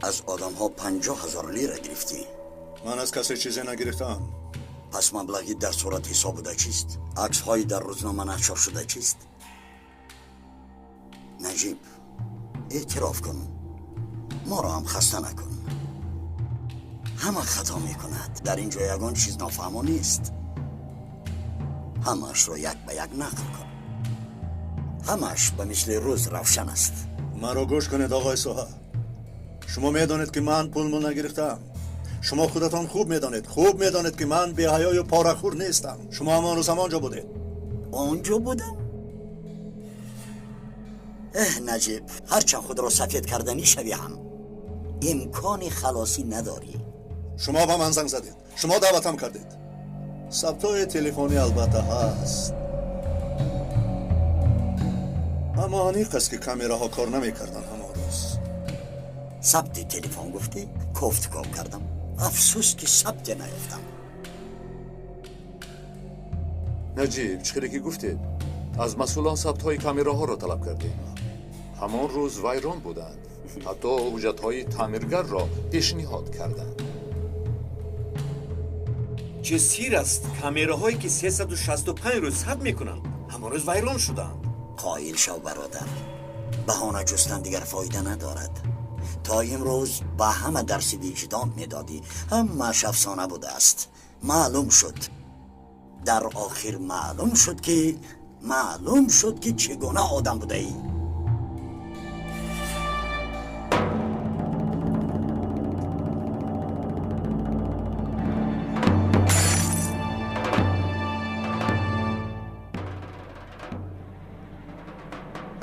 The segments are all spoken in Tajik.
Аз одамҳо 50,000 лира гирифтӣ. Ман аз касе чизе нагирифтам. Пас маблағи дар сурат ҳисоб буда чист? Аксҳои дар рӯзнома нашр шуда чист? Наҷиб, эътироф кун, моро ҳам хаста накун. Ҳама хато мекунад. Дар ин ҷо ягон чиз нофаҳмо нест. Ҳамаашро як ба як нақл кун. Ҳамааш ба мисли рӯз равшан аст. Маро гӯш кунед, оғои соҳа. Шумо медонед, ки ман пулмул нагирифтам. Шумо худатон хуб медонед, хуб медонед, ки ман беҳаёю порахӯр нестам. Шумо ҳамон рӯз ҳамон ҷо будед. Он ҷо будам? Эҳ, Наҷиб, ҳарчанд худро сафед карданӣ шавӣ ҳам имкони халосӣ надорӣ. Шумо ба ман занг задед, шумо даъватам кардед. Сабтҳои телефонӣ албатта ҳаст, аммо аниқ аст, ки камераҳо кор намекарданд ҳамон рӯз. Сабти телефон гуфтӣ, кофтуков кардам. Афсӯс, ки сабте наёфтам. Наҷиб, чӣ хеле ки гуфтед, аз масъулон сабтҳои камераҳоро талаб кардем. Ҳамон рӯз вайрон буданд, ҳатто ҳуҷҷатҳои таъмиргарро пешниҳод карданд. Чӣ сир аст, камераҳое ки 365 рӯз сабт мекунанд, ҳамон рӯз вайрон шуданд. Қоил шав, бародар, баҳона ҷустан дигар фоида надорад. То имрӯз ба ҳама дарси виҷдон медодӣ, ҳамааш афсона будааст. Маълум шуд, дар охир маълум шуд, ки чӣ гуна одам будаӣ.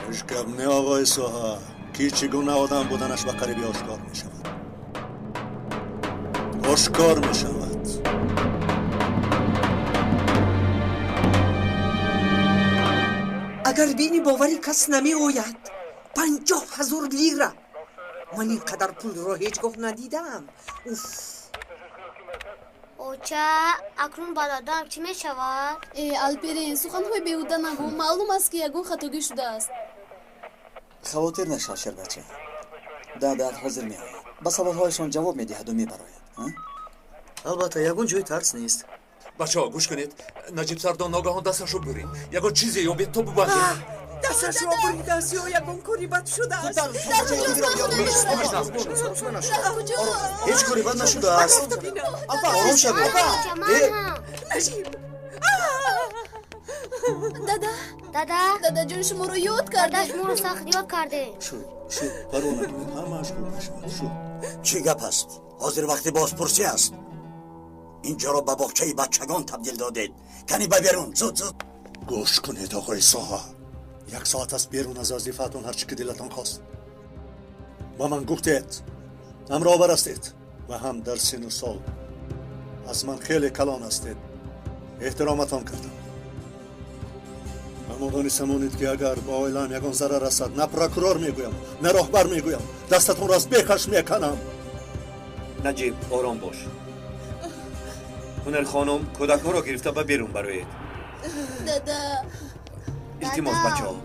Ҳеҷ гап не, оғои соҳа, ки чӣ гуна одам буданаш ба қариби ошкор мешавад, ошкор мешавад. Агар бини, бовари кас намеояд. 50,000 лира! Ман ин қадар пулро ҳеҷ гоҳ надидаам. Уф! Оча, акнун ба дадам чӣ мешавад? Э, Алперен, суханҳои беҳуда нагӯ. Маълум аст, ки ягон хатогӣ шудааст. Хавотир нашав, шербача, дадат ҳозир меояд, ба саволҳояшон ҷавоб медиҳаду мебарояд. Албатта, ягон ҷои тарс нест. Бачаҳо, гӯш кунед, Наҷиб сардон ногаҳон дасташро бурид. Ягон чизе ёбед, то бубандед. Дасташро буридааст ё ягон кори бад шудааст? Ҳеҷ кори бад нашудааст, ором шавед. Наҷиб! Дада! Дада! Дадаҷон, шуморо ёд Дада, кардем. Шуморо сахт ёд кардем. Шуд, шуд, парво накунед, ҳамааш хуб мешавад, шуд. Чӣ гап аст? Ҳозир вақти бозпурсӣ аст. Инҷоро ба боғчаи бачагон табдил додед. Кани, ба берун, зуд, зуд! Гӯш кунед, оғои соҳа, як соат аст берун аз вазифаатон ҳар чӣ ки дилатон хост ба ман гуфтед. Ҳам роҳбар ҳастед ва ҳам дар сину сол аз ман хеле калон ҳастед. Эҳтироматон кардам, аммо дониста монед, ки агар ба оилаам ягон зарар расад, на прокурор мегӯям, на роҳбар мегӯям, дастатонро аз бехаш меканам. Наҷиб, ором бош. Ҳунархонум, кӯдакҳоро гирифта ба берун бароед. Дада! Илтимос, бачаҳо.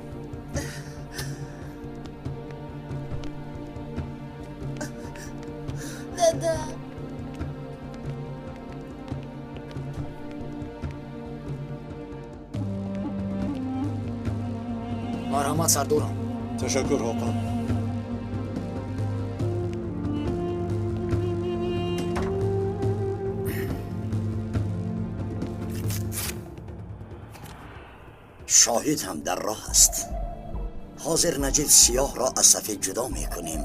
Дада! Марҳамат, сардорам. Ташаккур, Ҳоқон. Шоҳид ҳам дар роҳ аст. Ҳозир, Наҷиб, сиёҳро аз сафед ҷудо мекунем.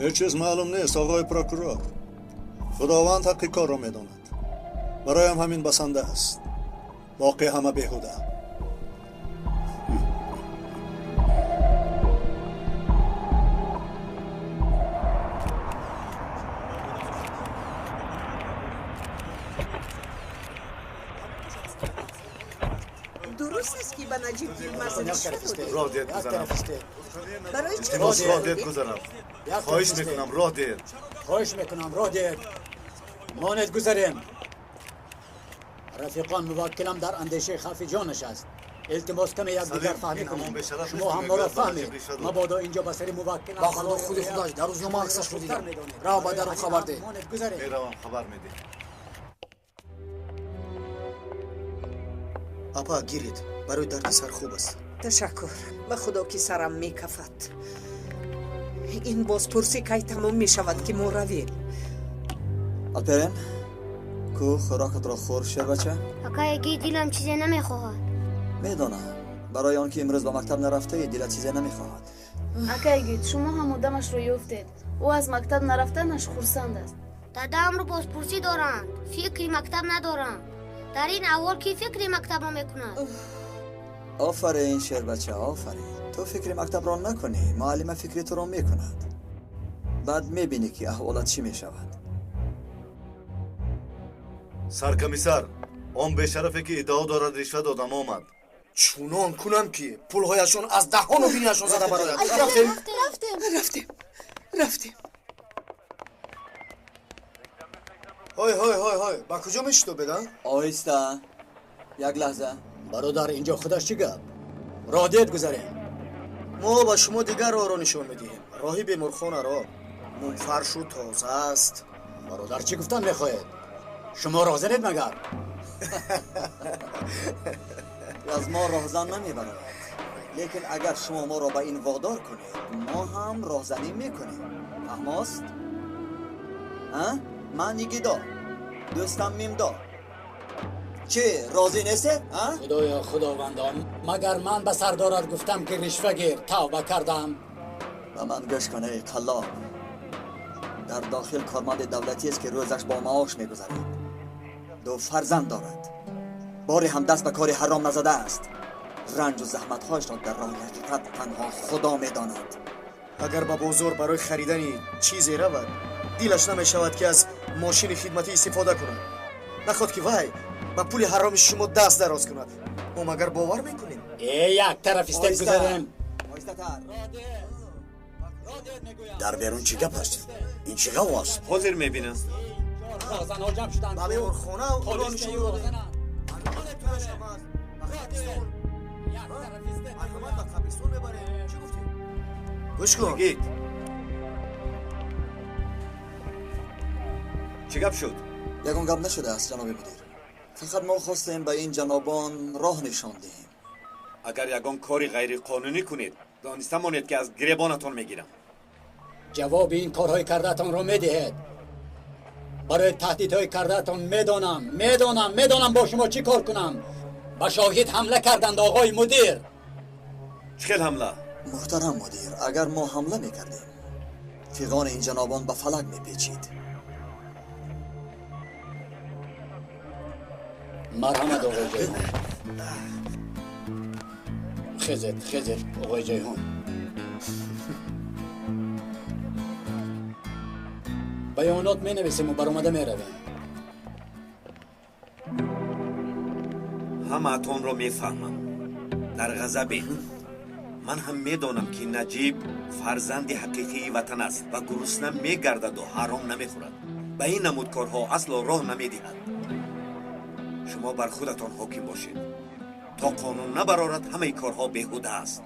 Ҳеҷ чиз маълум нест, оғои прокурор. Худованд ҳаққи корро медонад. Бароям ҳамин басанда аст, боқӣ ҳама беҳуда. Дуруст аст, ки ба Наҷиб Йилмаз ришва додед? Роҳ диҳед, гузарам. Барои чӣ? Илтимос, роҳ диҳед, гузарам. Хоҳиш мекунам, роҳ диҳед. Хоҳиш мекунам, роҳ диҳед, монед, гузарем. Рафиқон, муваккилам дар андешаи хавфи ҷонаш аст. Илтимос каме якдигар фаҳмӣ кунем. Шумо ҳам моро фаҳмед. Мабодо инҷо ба сари муваккил ба худо худи худаш дар рӯзнома аксашро дидам. Рав ба дарун хабар деҳ. Меравам, хабар медиҳам. Апа, гиред, барои дарди сар хуб аст. Ташаккур. Ба худо ки сарам мекафад. Ин бозпурсӣ кай тамом мешавад ки мо равем? Алперен, ку хӯрокатро хӯр, шербача. Акаи, дилам чизе намехоҳад. Медонам, барои он ки имрӯз ба мактаб нарафтаӣ, дилат чизе намехоҳад. Акаи Гид, шумо ҳам одамашро ёфтед. Ӯ аз мактаб нарафтанаш хурсанд аст. Дадаамро бозпурсӣ доранд, фикри мактаб надоранд. Дар ин аҳвол ки фикри мактабро мекунад? Офарин, шербача, офарин. Ту фикри мактабро накунӣ, муаллима фикри туро мекунад. Баъд мебинӣ ки аҳволат чӣ мешавад. Саркомиссар, он бешарафе ки иддао дорад ришва додам омад. Чунон кунам ки пулҳояшон аз даҳону бинияшон зада барояд. Рафтем, рафтем, рафтем. Ҳой, ҳой, ҳой, ҳой, ба куҷо мешитобед, а? Оҳиста, як лаҳза. Бародар, инҷо худаш чӣ гап? Роҳ дед гузарем. Мо ба шумо дигар роҳро нишон медиҳем. Роҳи беморхонаро. Мумфаршу тоза аст. Бародар, чӣ гуфтан мехоҳед? Шумо роҳзанед магар? Аз мо роҳзан намебарояд. Лекин агар шумо моро ба ин водор кунед, мо ҳам роҳзанӣ мекунем. Фаҳмост? А? Ман Нигидо, дӯстам Мимдо. Чӣ, розӣ нестед? А? Худоё, худовандон, магар ман ба сардорат гуфтам ки ришва гир, тавба кардам? Ба ман гӯш кун, эй қаллоб. Дар дохил корманди давлатиест ки рӯзаш бо маош мегузарад. Ду фарзанд дорад. Боре ҳам даст ба кори ҳаром назадааст. Ранҷу заҳматҳояшро дар роҳи ҳақиқат танҳо Худо медонад. Агар ба бозор барои харидани чизе равад, дилаш намешавад ки аз мошини хидматӣ истифода кунад. Наход ки вай ба пули ҳароми шумо даст дароз кунад. Мо магар бовар мекунем? Э, як тараф истед, гузарем. Дар берун чӣ гап аст? Ин чӣ ғав аст? Ҳозир мебинам. Роҳзанҳо ҷамъ шуданд. Ба беморхона роҳ нишон додем. Гӯш кун. Гид, чӣ гап шуд? Ягон гап нашудааст, ҷаноби мудир. Фақат мо хостем ба ин ҷанобон роҳ нишон диҳем. Агар ягон кори ғайриқонунӣ кунед, дониста монед ки аз гиребонатон мегирам. Ҷавоби ин корҳои кардаатонро медиҳед. Барои таҳдидҳои кардаатон медонам, медонам, медонам бо шумо чӣ кор кунам. Ба шоҳид ҳамла карданд, оғои мудир. Чӣ хел ҳамла? Муҳтарам мудир, агар мо ҳамла мекардем, фиғони ин ҷанобон ба фалак мепечид. Марҳамат, оғои Ҷайҳун. Хезед, хезед, оғои Ҷайҳун. Баёнот менависему баромада меравем. Ҳамаатонро мефаҳмам. Дар ғазабед. Ман ҳам медонам ки Наҷиб фарзанди ҳақиқии ватан аст ва гурусна мегардаду ҳаром намехӯрад. Ба ин намуд корҳо асло роҳ намедиҳад. Шумо бар худатон ҳоким бошед. То қонун набарорад, ҳамаи корҳо беҳуда аст.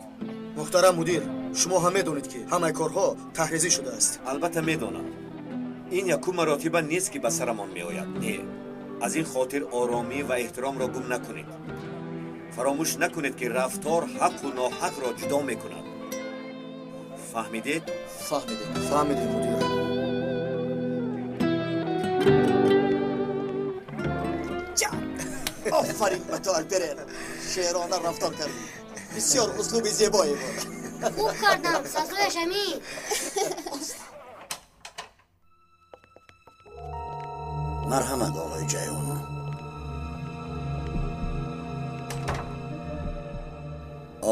Муҳтарам мудир, шумо ҳам медонед ки ҳамаи корҳо таҳризӣ шудааст. Албатта медонам. Ин якум маротиба нест ки ба сарамон меояд. Не, аз ин хотир оромӣ ва эҳтиромро гум накунед. Фаромӯш накунед ки рафтор ҳаққу ноҳақро ҷудо мекунад. Фаҳмидед? Фаҳмидем. Фаҳмидем, мудир. Офарин ба ту, Алперен. Шеърона рафтор кардӣ. Бисёр услуби зебое буд. Хуб кардам, сазояш ҳамин. Марҳамат, оғои Ҷайҳун.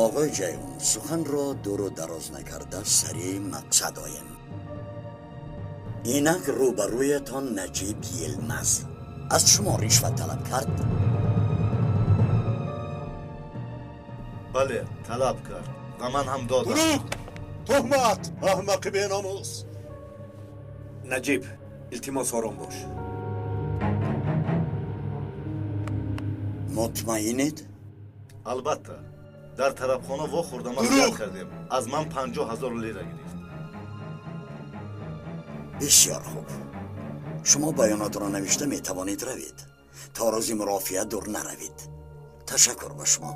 Оғои Ҷайҳун, суханро дуру дароз накарда сари мақсад оем. Инак рӯбарӯятон Наҷиб Йилмаз аз шумо ришва талаб кард? Бале, талаб кард ва ман ҳам додам. Дурӯғ! Туҳмат! Аҳмақи беномус! Наҷиб, илтимос ором бош. Мутмаинед? Албатта, дар тарабхона вохӯрда маслиҳат кардем. Аз ман 50 000 лира гирифт. Бисёр хуб, шумо баёнотро навишта метавонед равед. То рӯзи мурофиа дур наравед. Ташаккур ба шумо.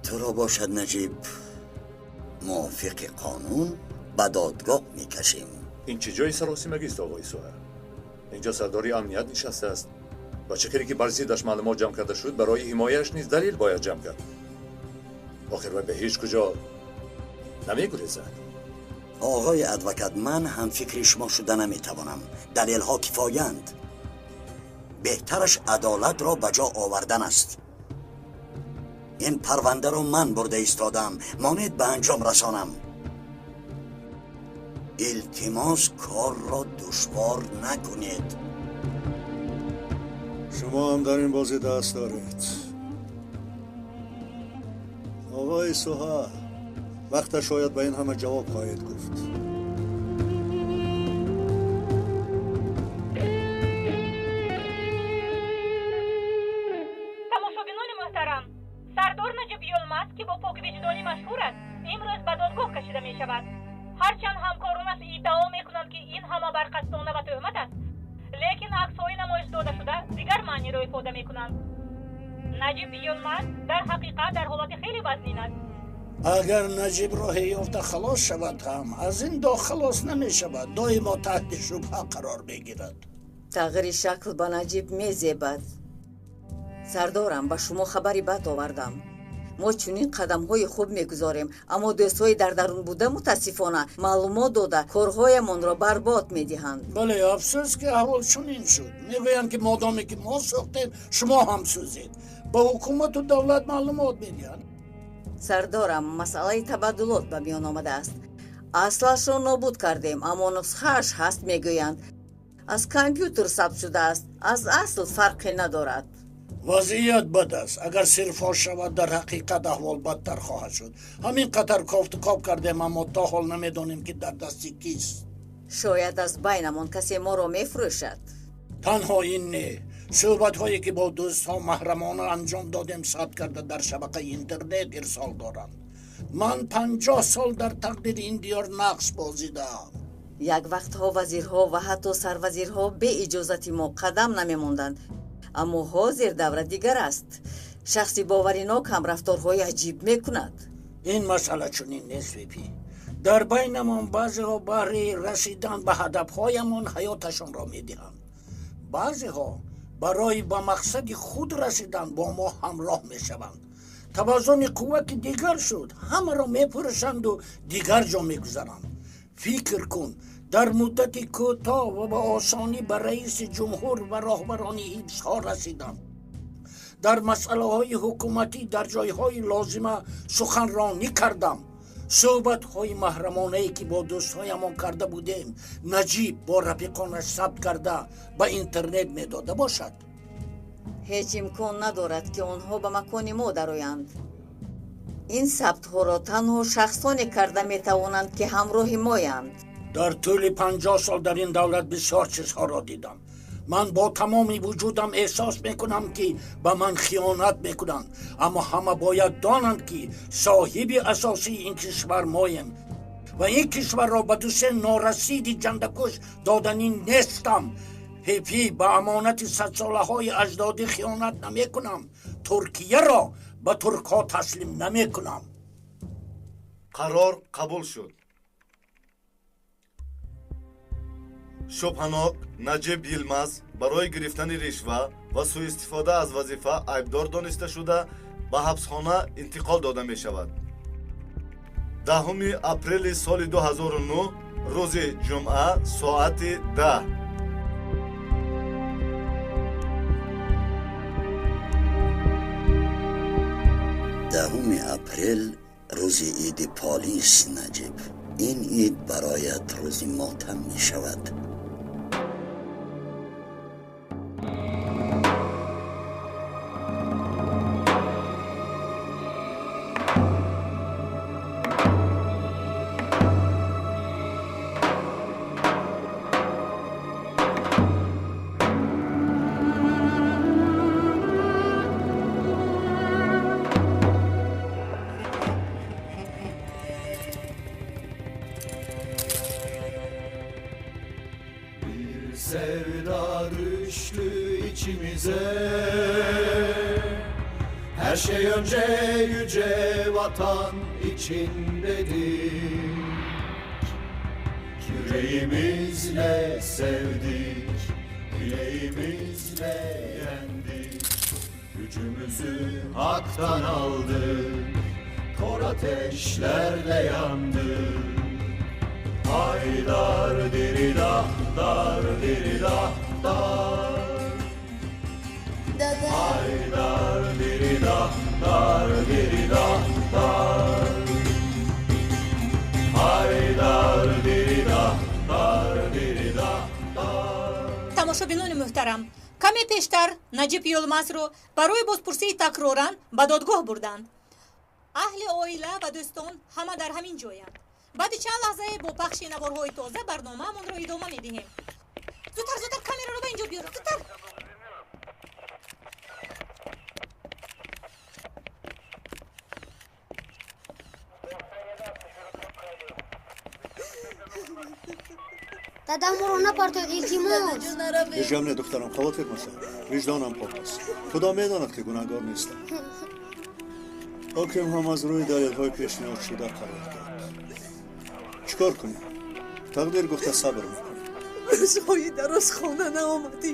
Туро бошад, Наҷиб, мувофиқи қонун ба додгоҳ мекашем. Ин чӣ ҷои саросимагист, оғои Суҳа? Инҷо сардори амният нишастааст ва чӣ хеле ки бар зиддаш маълумот ҷамъ карда шуд, барои ҳимояаш низ далел бояд ҷамъ кард. Охир вай ба ҳеҷ куҷо намегурезад. Оғои адвокат, ман ҳамфикри шумо шуда наметавонам. Далелҳо кифоянд. Беҳтараш адолатро ба ҷо овардан аст. Ин парвандаро ман бурда истодам, монед ба анҷом расонам. Илтимос, корро душвор накунед. Шумо ҳам дар ин бозӣ даст доред, оғои Суҳа. Вақта шояд ба ин ҳама ҷавоб хоҳед гуфт. Тамошобинони муҳтарам, сардор Наҷиб Йолмаз, ки бо поквиҷдонӣ машҳур аст, имрӯз ба додгоҳ кашида мешавад. Ҳарчанд ҳамкоронаш иддао мекунанд, ки ин ҳама барқасдона ва тӯҳмат аст, лекин аксҳои намоиш додашуда дигар маъниро ифода мекунанд. Наҷиб Йолмаз дар ҳақиқат дар ҳолати хеле вазнин аст. Агар Наҷиб роҳе ёфта халос шавад ҳам, аз ин доғ халос намешавад, доимо таҳти шубҳа қарор мегирад. Тағйири шакл ба Наҷиб мезебад. Сардорам, ба шумо хабари бад овардам. Мо чунин қадамҳои хуб мегузорем, аммо дӯстҳои дар дарун буда, мутаассифона, маълумот дода, корҳоямонро барбод медиҳанд. Бале, афсӯс, ки аҳвол чунин шуд. Мегӯянд, ки модоме ки мо сӯхтем, шумо ҳам сӯзед. Ба ҳукумату давлат маълумот медиҳанд. Сардорам, масъалаи табаддулот ба миён омадааст. Аслашро нобуд кардем, аммо нусхааш ҳаст, мегӯянд. Аз компютер сабт шудааст, аз асл фарқе надорад. Вазъият бад аст. Агар сирфош шавад, дар ҳақиқат аҳвол бадтар хоҳад шуд. Ҳамин қадар кофту коб кардем, аммо то ҳол намедонем, ки дар дасти кист. Шояд аз байнамон касе моро мефурӯшад. Танҳо ин не, суҳбатҳое ки бо дӯстҳо маҳрамона анҷом додем, сабт карда, дар шабакаи интернет ирсол доранд. Ман 50 сол дар тақдири ин диёр нақш бозидаам. Як вақтҳо вазирҳо ва ҳатто сарвазирҳо бе иҷозати мо қадам намемонданд, аммо ҳозир давра дигар аст. Шахси боваринок ҳам рафторҳои аҷиб мекунад. Ин масъала чунин нест, Випи. Дар байнамон баъзеҳо баҳри расидан ба ҳадафҳоямон ҳаёташонро медиҳанд, баъзеҳо барои ба мақсади худ расидан бо мо ҳамроҳ мешаванд. Тавозуни қувва ки дигар шуд, ҳамаро мефурӯшанду дигар ҷо мегузаранд. Фикр кун, дар муддати кӯтоҳ ва ба осонӣ ба раиси ҷумҳур ва роҳбарони ҳизбҳо расидам. Дар масъалаҳои ҳукуматӣ дар ҷойҳои лозима суханронӣ кардам. Суҳбатҳои маҳрамонае, ки бо дӯстҳоямон карда будем, Наҷиб бо рафиқонаш сабт карда, ба интернет медода бошад. Ҳеҷ имкон надорад, ки онҳо ба макони мо дароянд. Ин сабтҳоро танҳо шахсоне карда метавонанд, ки ҳамроҳи моянд. Дар тӯли 50 сол дар ин давлат бисёр чизҳоро дидам. Ман бо тамоми вуҷудам эҳсос мекунам, ки ба ман хиёнат мекунанд, аммо ҳама бояд донанд, ки соҳиби асосии ин кишвар моем ва ин кишварро ба дусе норасиди ҷандакуш доданӣ нестам. Пепи, ба амонати садсолаҳои аҷдодӣ хиёнат намекунам. Туркияро ба туркҳо таслим намекунам. Қарор қабул шуд. Шубҳанок Наҷиб Йилмаз барои гирифтани ришва ва сӯистифода аз вазифа айбдор дониста шуда, ба ҳабсхона интиқол дода мешавад. 10 апрели соли 2009, рӯзи ҷумъа, соати 10. 10 апрел рӯзи иди полис. Наҷиб, ин ид бароят рӯзи мотам мешавад. Her şey önce yüce vatan için dedik. Yüreğimizle sevdik, bileğimizle yendik. Gücümüzü haktan aldık, kor ateşlerde yandık. Haydar diridah, dar diridah, dar. Haydar diridah, dar diridah, dar. Haydar diridah, dar diridah, dar. Тамошобинони муҳтарам, каме пештар Наҷиб Йолмазро барои бозпурсии такроран ба додгоҳ бурданд. Аҳли оила ва дӯстон ҳама дар ҳамин ҷоянд. Баъди чанд лаҳзае бо пахши наворҳои тоза барномаамонро идома медиҳем. Зудтар, зудтар камераро ба ин ҷо биёр, зудтар. Дада, моро напартоед, илтимос. Ҳеҷ гап не, духтарам, хавотир машав. Виҷдонам пок аст. Худо медонад, ки гунаҳгор нестам. Ҳоким ҳам аз рӯи далелҳои пешниҳодшуда қарор дод. Чӣ кор кунем? Тақдир гуфта сабр мекунем. Рӯзҳои дароз хона наомадӣ,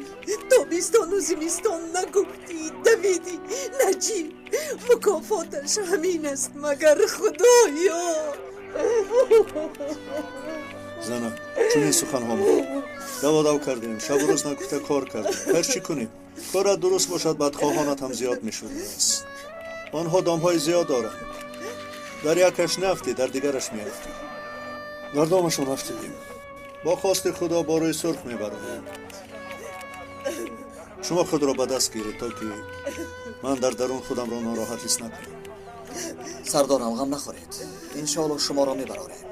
тобистону зимистон нагуфтӣ, давидӣ. Наҷиб, мукофоташ ҳамин аст, магар худоё? Зана, чунин суханҳо ма. Даводав кардем, шабу рӯз нагуфта кор кардем. Ҳар чӣ кунем, корат дуруст бошад, бадхоҳонат ҳам зиёд мешудааст. Онҳо домҳои зиёд доранд. Дар якаш нафтӣ, дар дигараш меафтӣ. Дар домашон афтидем. Бо хости Худо бо рӯи сурх мебароем. Шумо худро ба даст гиред, то ки ман дар дарун худамро нороҳат ҳис накунам. Сардорам, ғам нахӯред. Иншоалло шуморо мебарорем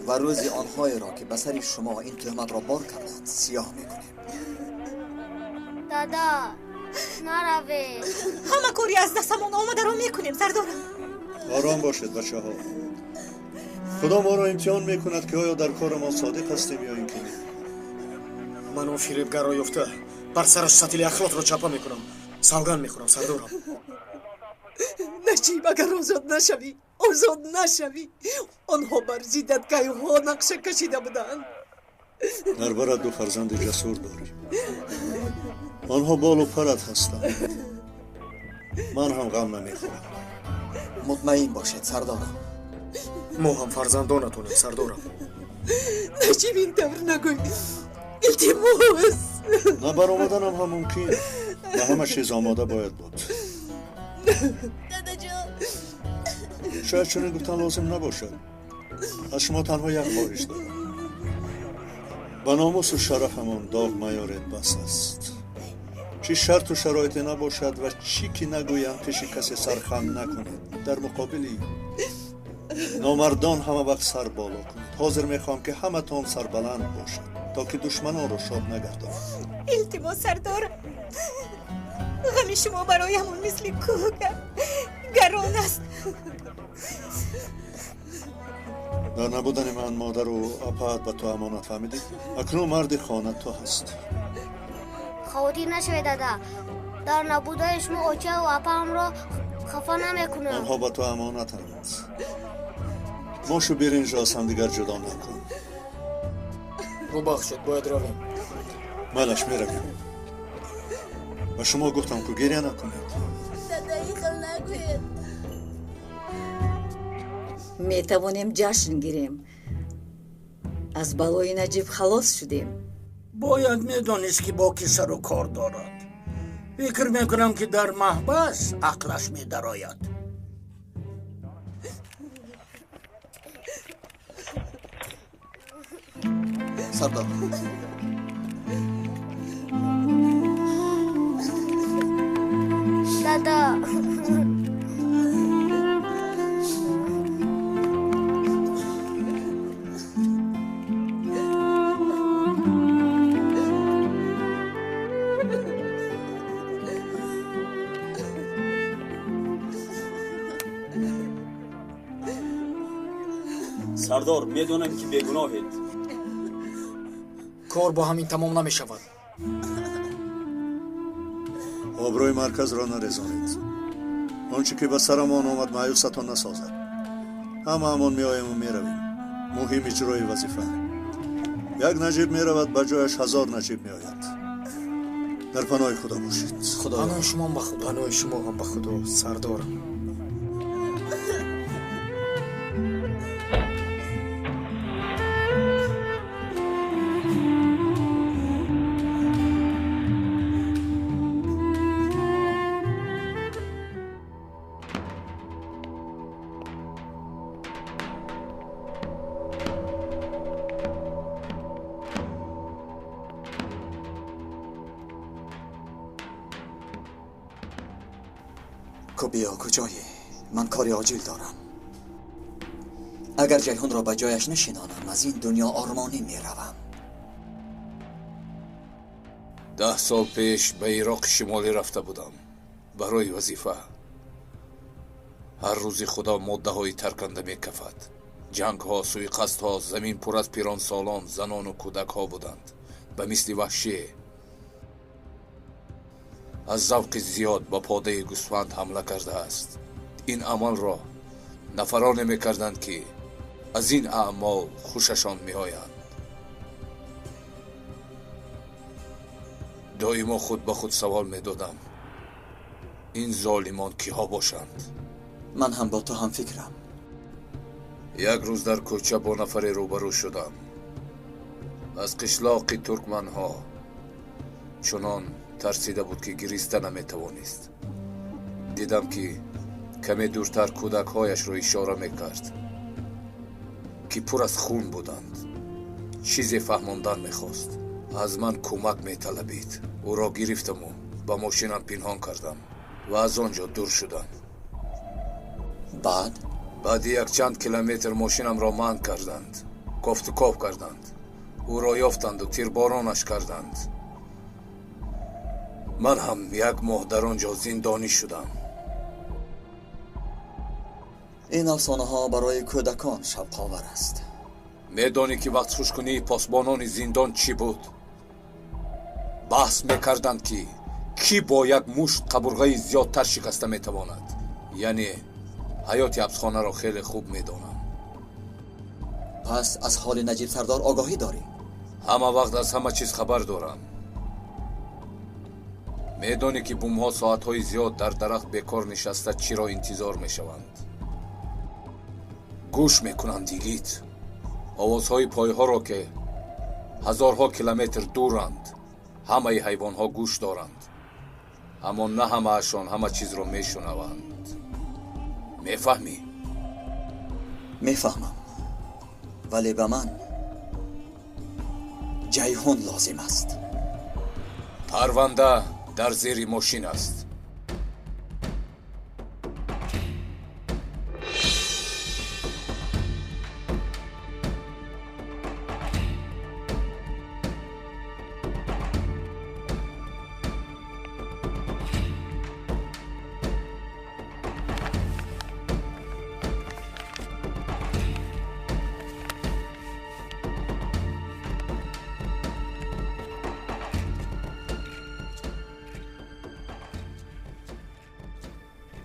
ва рӯзи онҳоеро, ки ба сари шумо ин туҳматро бор карданд, сиёҳ мекунем. Дада, наравед. Ҳама кори аз дастамон омадаро мекунем, сардорам. Ором бошед, бачаҳо. Худо моро имтиҳон мекунад, ки оё дар кори мо содиқ ҳастем ё ин ки не. Ман он фиребгарро ёфта бар сараш сатили ахлотро чапа мекунам. Савганд мехӯрам, сардорам. Наҷиб, агар озод нашавӣ, озод нашавӣ, онҳо бар зиддат кайҳо нақша кашида буданд. Дар барат ду фарзанди ҷасур дорӣ. Онҳо болу парат ҳастанд. Ман ҳам ғам намехӯрам. Мутмаин бошед, сардорам. Мо ҳам фарзандонатонем, сардорам. Наҷиб, ин тавр нагӯй, илтимос. На баромаданам ҳам мумкин. Ба ҳама чиз омода бояд буд. Дадаҷон. Шояд чунин гуфтан лозим набошад. Аз шумо танҳо як хоҳиш дорам. Ба номусу шарафамон доғ маёред, бас аст. Чӣ шарту шароите набошад ва чӣ ки нагӯям, пеши касе сархам накунед. Дар муқобили номардон ҳама вақт сар боло кунед. Ҳозир мехоҳам, ки ҳаматон сарбаланд бошад, то ки душманонро шод нагардонад. Илтимос, сардор, ғами шумо бароямон мисли кӯҳ гарон аст. Дар набудани ман модару апаат ба ту амонат, фаҳмидӣ? Акнун марди хона ту ҳастӣ. Хавотир нашавед, дада. Дар набудаи шумо очаву апаамро хафа намекунам. Онҳо ба ту амонатанд. Мошу биринҷро аз ҳамдигар ҷудо накун. Бубахшед, бояд равем. Майлаш, меравем. Ба шумо гуфтам, ку гиря накунед. Дада, ин хел нагӯед. Метавонем ҷашн гирем. Аз балои Наҷиб халос шудем. Бояд медонист, ки бо кӣ сару кор дорад. Фикр мекунам, ки дар маҳбас ақлаш медарояд. Сардор. Дада. Сардор, медонам, ки бегуноҳед. Кор бо ҳамин тамом намешавад. Обрӯи марказро нарезонед. Он чӣ ки ба сарамон омад маъюсатон насозад. Ҳамаамон меоему меравем. Муҳим иҷрои вазифа. Як Наҷиб меравад, ба ҷояш 1000 Наҷиб меояд. Дар паноҳи Худо бошед. Паноҳи шумо ба Худо. Паноҳи шумо ҳам ба Худо, сардорам. بیا کجایی؟ من کاری عاجل دارم. اگر جیحون را به جایش نشینانم از این دنیا آرمانی میروم. 10 سال پیش به عراق شمالی رفته بودم برای وظیفه. هر روزی خدا ماده های ترکنده میکفد. جنگ ها، سوی قصد ها، زمین پر از پیران سالان، زنان و کودک ها بودند. به مثل وحشی از ذوق زیاد به پاده گوسفند حمله کرده است. این عمل را نفران میکردند که از این اعمال خوششان میآیند. دائما خود به خود سوال میدادم این ظالمان کیها باشند. من هم با تو هم فکرم. یک روز در کوچه با نفری روبرو شدم از قشلاق ترکمن ها. چنان ترسیده بود که گریسته نمیتوانست. دیدم که کمی دورتر کودکهایش را اشاره میکرد که پر از خون بودند. چیزی فهماندن میخواست. از من کمک میطلبید. او را گرفتم و به ماشینم پنهان کردم و از آنجا دور شدم. بعد؟ بعد یک چند کیلومتر ماشینم را منع کردند. کافت و کاف کردند. او را یافتند و تیربارانش کردند. من هم 1 ماه در آنجا زندانی شدم. این افسانه ها برای کودکان شوق‌آور است. میدانی که وقت خوشکنی پاسبانان زندان چی بود؟ بحث میکردند که کی با یک مشت قبرغه زیادتر شکسته میتواند. یعنی حیات حبسخانه را خیلی خوب میدانم. پس از حال نجیب سردار آگاهی داری؟ همه وقت از همه چیز خبر دارم. میدانی که بومها ساعتهای زیاد در درخت بیکار نشسته چی را انتظار میشوند. گوش میکنند دیگید آوازهای پایها را که هزارها کیلومتر دورند. همه حیوانها گوش دارند، اما نه همه اشان همه چیز را میشنوند. میفهمی؟ میفهمم، ولی به من جیحون لازم است. پرونده در زیر ماشین است.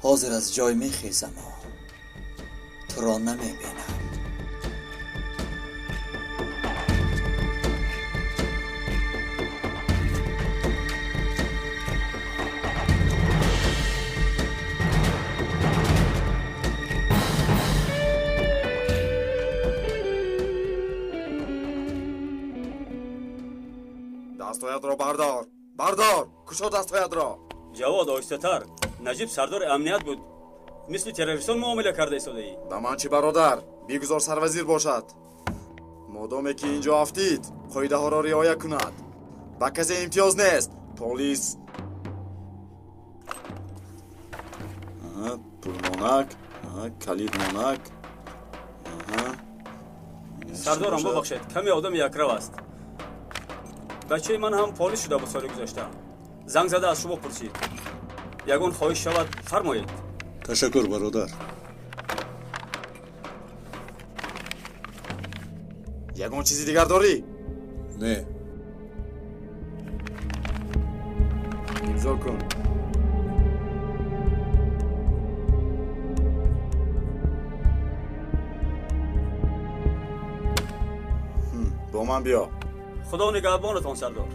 حاضر از جای میخیزم و تو را نمیبینم. دستهایت را بردار، بردار، کشا دستهایت را. جواد آهسته‌تر. نجیب سردار امنیت بود، مثل تروریستان معامله کرده ایستاده‌ای. به من چی برادر، بیگذار سروزیر باشد. مادامی که اینجا افتید قاعده ها را رعایت کند. به کسی امتیاز نیست. پلیس پول مانک، کلید مانک. سردارم ببخشید، کمی آدم یکرو است. بچه من هم پلیس شده بود سال گذشته. زنگ زده از شما پرسید. یگان خواهش شود فرمایید. تشکر برادر. یگان چیزی دیگر داری؟ نه. امضا کن. Бо ман биё. Худо нигаҳбонатон, сардор.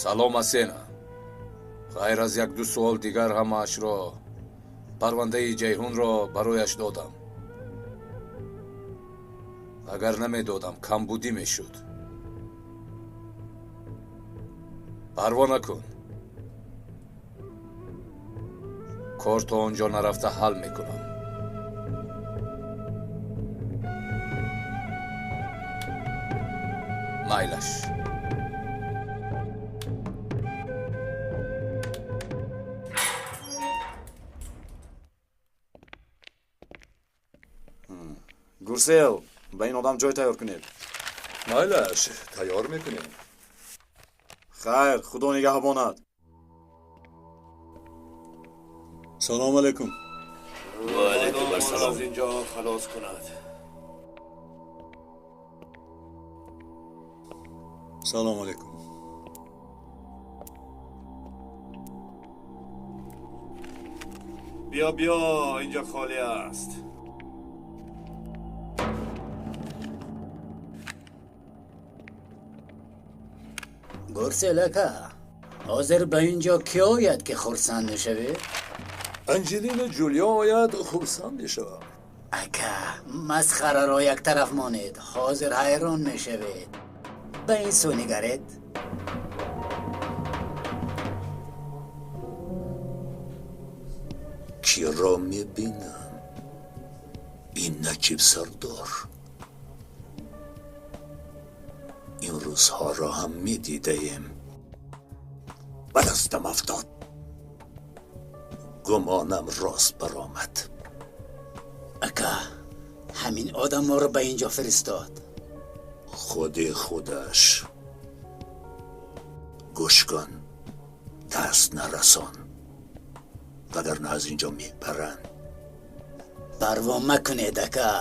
Салом, Асена. Ғайр аз як-ду суол дигар ҳамаашро парвандаи Ҷайҳунро барояш додам. Агар намедодам, камбудӣ мешуд. Парво накун. Кор то он ҷо нарафта ҳал мекунам. Майлаш. Гурсел, ба ин одам ҷой тайёр кунед. Майлаш, тайёр мекунем. Хайр, худо нигаҳбонад. Салом алейкум. Ва алейкум ассалом. Аз инҷо халос кунад. Салом алейкум. Биё, биё, инҷо холӣ аст. Гурсел ака, ҳозир ба ин ҷо кӣ ояд, ки хурсанд мешавед? Анҷелина Ҷулия ояд, хурсанд мешавам. Ака, масхараро як тараф монед, ҳозир ҳайрон мешавед. Ба ин сӯ нигаред. Киро мебинам? Ин Наҷиб сардор. Ин рӯзҳоро ҳам медидаем. Ба дастам афтод. Гумонам рост баромад. Ака, ҳамин одам моро ба ин ҷо фиристод. Худи худаш. Гӯш кун, даст нарасон, вагарна аз ин ҷо мебаранд. Парво макунед, ака.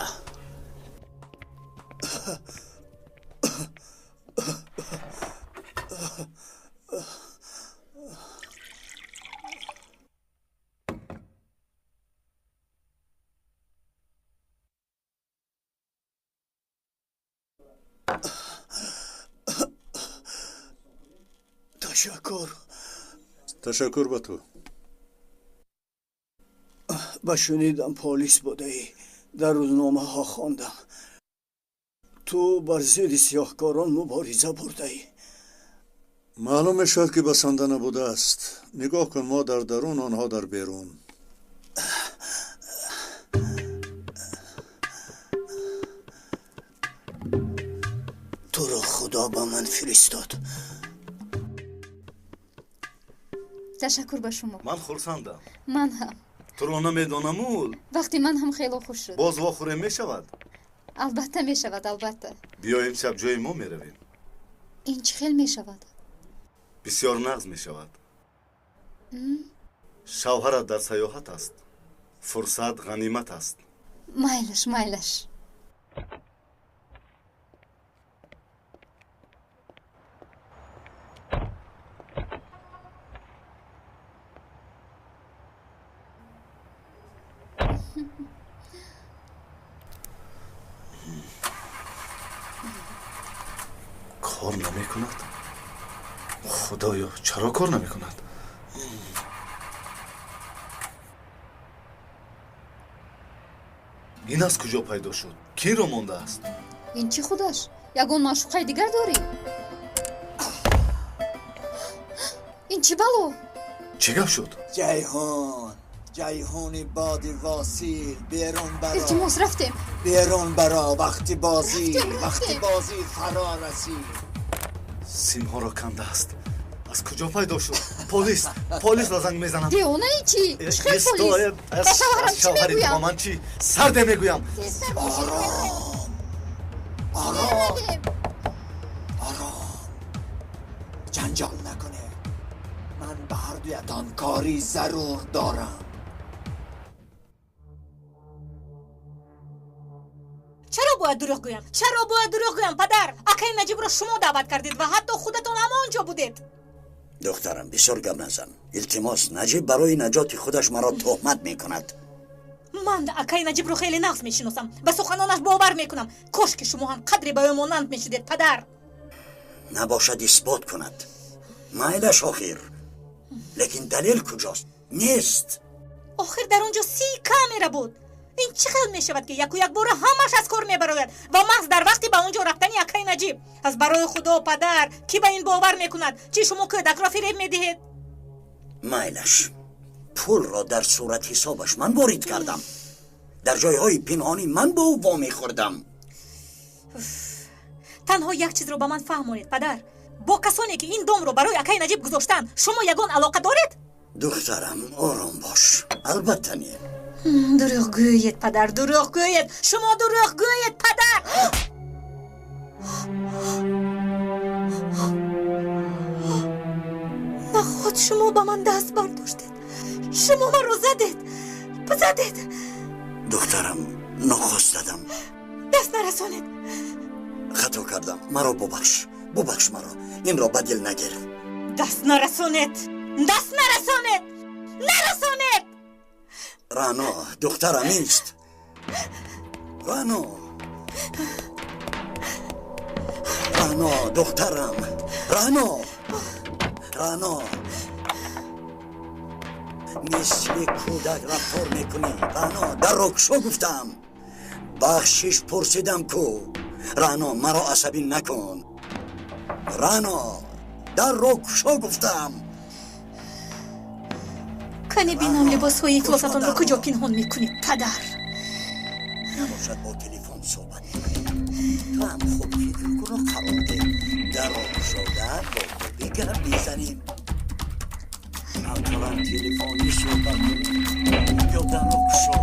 Ташаккур. Ташаккур ба ту. Ба шунидам полис будаӣ. Дар рӯзномаҳо хондам. Ту бар зидди сиёҳкорон мубориза бурдаӣ. Маълум мешавад, ки басанда набудааст. Нигоҳ кун, мо дар дарун, онҳо дар берун. Туро худо ба ман фиристод. Ташаккур ба шумо. Ман хурсандам. Ман ҳам. Туро намедонаму. Вақти ман ҳам хело хуш шуд. Боз вохӯрем мешавад? Албатта мешавад, албатта. Биё имшаб ҷои мо меравем. Ин чӣ хел мешавад? Бисёр нағз мешавад. Шавҳарат дар саёҳат аст. Фурсат ғанимат аст. Майлаш, майлаш. Кор намекунад? Худоё, чаро кор намекунад? Ин аз куҷо пайдо шуд? Киро мондааст? Ин чӣ худаш? Ягон маъшуқаи дигар дорӣ? Ин чӣ бало? Чӣ гап шуд? Ҷайҳун, ҷайҳуни боди восил, берун баро. Илтимос, рафтем. Берун баро, вақти бозӣ, вақти бозӣ фаро расид. Симҳоро кандааст. Аз куҷо пайдо шуд? Полис, полисро занг мезанам. Девонаи чӣ? Чӣ хел полис? Ба шавҳарам чӣ Шавҳари мегӯям? ба ман чӣ? Сарде мегӯям. Ором, ором, ором. Ҷанҷол накунед. Ман ба ҳар ҳардуятон кори зарур дорам. Чаро бояд дурӯғ гӯям? Чаро бояд дурӯғ гӯям, падар? Акаи Наҷибро шумо даъват кардед ва ҳатто худатон ҳамон ҷо будед. Духтарам, бисёр гап назан. Илтимос, Наҷиб барои наҷоти худаш маро туҳмат мекунад. Ман акаи Наҷибро хеле нағз мешиносам, ба суханонаш бовар мекунам. Кош ки шумо ҳам қадре ба ӯ монанд мешудед, падар. Набошад исбот кунад. Майлаш охир. Лекин далел куҷост? Нест. Охир дар он ҷо 30 камера буд. Ин чӣ хел мешавад, ки яку якбора ҳамаш аз кор мебарояд ва маҳз дар вақти ба он ҷо рафтани акаи Наҷиб? Аз барои Худо, падар, кӣ ба ин бовар мекунад? Чӣ шумо кӯдакро фиреб медиҳед? Майлаш, пулро дар суратҳисобаш ман ворид кардам. Дар ҷойҳои пинҳонӣ ман бо ӯ вомехӯрдам. Танҳо як чизро ба ман фаҳмонед, падар. Бо касоне ки ин домро барои акаи Наҷиб гузоштанд, шумо ягон алоқа доред? Духтарам, ором бош. Албатта не. Дурӯғ гӯед, падар, дурӯғ гӯед. Шумо дурӯғ гӯед, падар. Наход шумо ба ман даст бардоштед. Шумо маро задед. Задед. Духтарам, нохост задам. Даст нарасонед. Хато кардам. Маро бубахш. Бубахш маро. Инро ба дил нагир. Даст нарасонед. Даст нарасонед. Нарасонед. Рано, духтарам ист. Рано. Рано, духтарам. Рано. Рано. Мисли кӯдак рафтор мекунӣ. Рано, дарро кушо гуфтам. Бахшиш пурсидам ку. Рано, маро асабӣ накун. Рано, дарро кушо гуфтам. Кане бинам либосҳои ифлосатонро куҷо пинҳон мекунед, падар? Набошад бо телефон суҳбат мекунем. Ту ҳам хуб фикр куну қарор деҳ. Дарро кушода бо хубӣ гап мезанем. Ақаллан телефонӣ суҳбат кунем. Ё дарро кушо.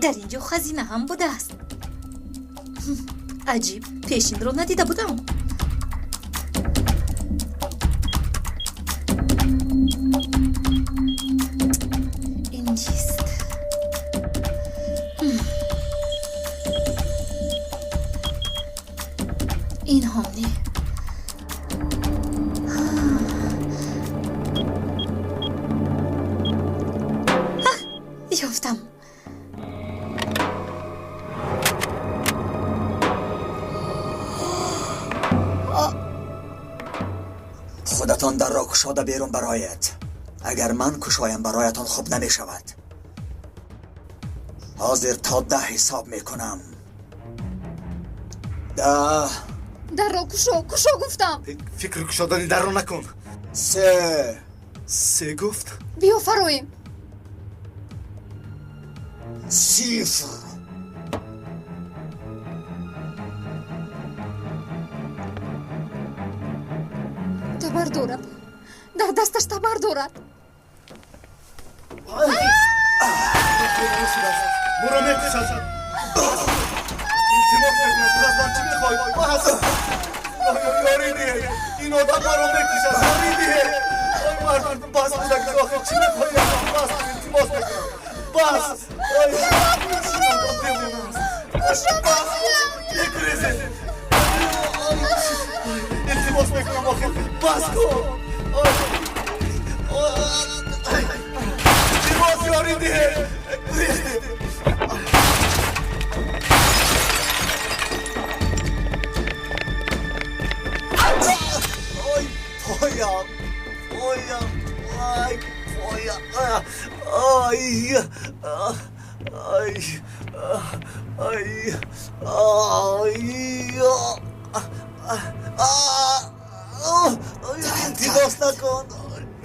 Дар ин ҷо хазина ҳам будааст. Аҷиб, пешинро надида будам. Ин чист? Ин ҳам не. Ёфтам. Худатон дарро кушода берун бароед. Агар ман кушоям бароятон хуб намешавад. Ҳозир то 10 ҳисоб мекунам. 10. Дарро кушо, кушо гуфтам. Фикр кушодани дарро накун. 3. 3 гуфт? Биё фароем. 0. Табар дорад. Дар дасташ табар дорад. Моро мекушад. Илтимос мекунам, ту аз ман чӣ мехоҳӣ? Ман ҳастам. Ёрӣ диҳед. Ин одам маро мекушад. Ёрӣ диҳед. Ой мардум, бас кӯдак, охир чӣ мехоҳӣ? Бас, илтимос мекунам. Бас. Ой, бас. Бигрезед. Илтимос мекунам, охир бас кун. Илтимос, ёрӣ диҳед. Гурезед. Ой, поям, поям, ай, поям, ай, ай, ай, ай, илтимос накун.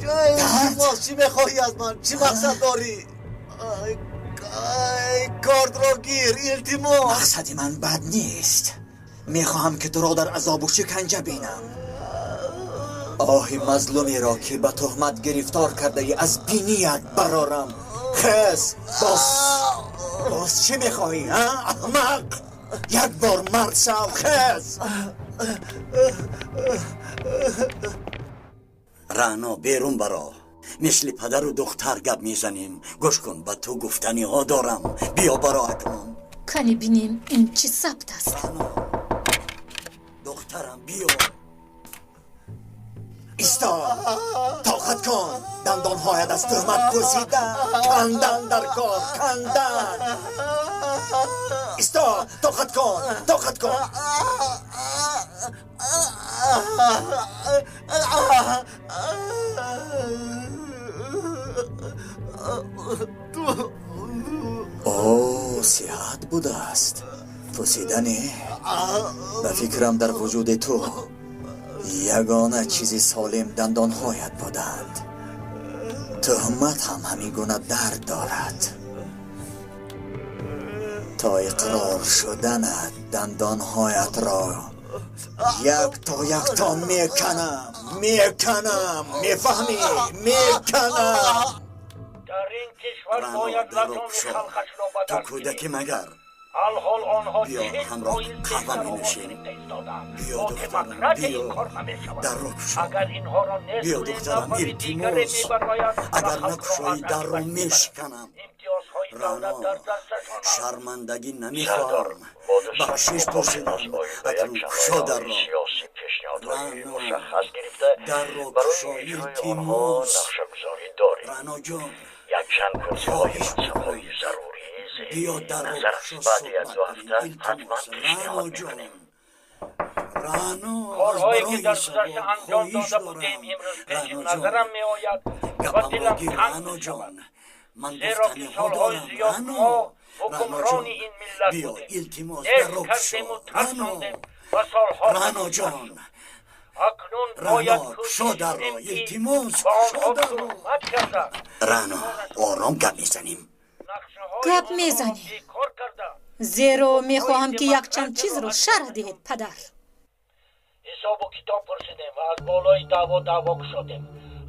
Илтимос, чӣ мехоҳӣ аз ман? Чӣ мақсад дорӣ? Кортро гир, илтимос. Мақсади ман бад нест. Мехоҳам ки туро дар азобу шиканҷа бинам. Оҳи мазлумеро ки ба туҳмат гирифтор кардаӣ аз биният барорам. Хез, боз боз чӣ мехоҳӣ, а аҳмақ? Як бор мард шав, хез. Рано, берун баро. Мисли падару духтар гап мезанем. Гӯш кун, ба ту гуфтаниҳо дорам. Биё баро акнун. Кани бинем, ин чӣ сабт аст? Духтарам, биё. Исто, тоқат кун. Дандонҳоят аз туҳмат пӯсида. Кандан дар кор, кандан. Исто, тоқат кун, тоқат кун. О, сиҳат будааст. Пӯсидане ба фикрам дар вуҷуди ту ягона чизи солим дандонҳоят буданд. Туҳмат ҳам ҳамин гуна дард дорад. То иқрор шуданат дандонҳоятро як то якто меканам, меканам, мефаҳмӣ? Меканам. Дар ин кишвар Рано, бояд дарро ватони кушо. халқашро ба Ту даст кӯдаки гирифт. магар? Алҳол онҳо Биё, чил ҳамроҳ фоиз қаҳва бештар овоз менӯшем. гирифта истодаанд. Биё, Бо духтарам, демократия биё. ин кор намешавад. Дарро кушо. Агар инҳоро нест Биё, кунем, духтарам, нафари дигаре илтимос. мебарояд ва Агар халқро накушоӣ, аз дарро ақибаш мебарад. мешиканам. Имтиёзҳои давлат Рано, дар дасташон аст. шармандагӣ Сардор, намехоҳам. бо дӯстон Бахшиш шумо пурсидам. бошинос оид ба Акнун якчанд кушо лоиҳаҳои дарро. сиёсӣ пешниҳодҳои Рано, мушаххас гирифта дарро барои кушо, иҷрои онҳо илтимос. нақшагузорӣ дорем. Раноҷон, Якчанд курсиҳои хоҳиш мансабҳои мекунам. зарурӣ зери Биё, дарро назар кушо, аст. Баъди суҳбат як-ду кунем. ҳафта Илтимос, ҳатман пешниҳод Раноҷон. мекунем. Рано, аз Корҳое ки барои дар гузашта савоб анҷом хоҳиш дода будем дорам. имрӯз пеши Раноҷон, назарам меояд ва гапамро дилам гир, танг Раноҷон. мешавад. Ман Зеро ки гуфтаниҳо солҳои дорам. зиёд Рано, мо ҳукмрони Раноҷон, ин миллат биё, будем. илтимос, Нест дарро кушо. кардему Рано, тарсондем ва солҳо Раноҷон, акнун бояд Рано, кушо кӯшиш дарро, кунем ки илтимос, ба кушо онҳо дарро. туҳмат карда Рано, ором гап мезанем. Гап мезанем, бекор карда зеро мехоҳам ки якчанд чизро шарҳ диҳед, падар. Ҳисобу китоб пурсидем ва аз болои даъво даъво кушодем.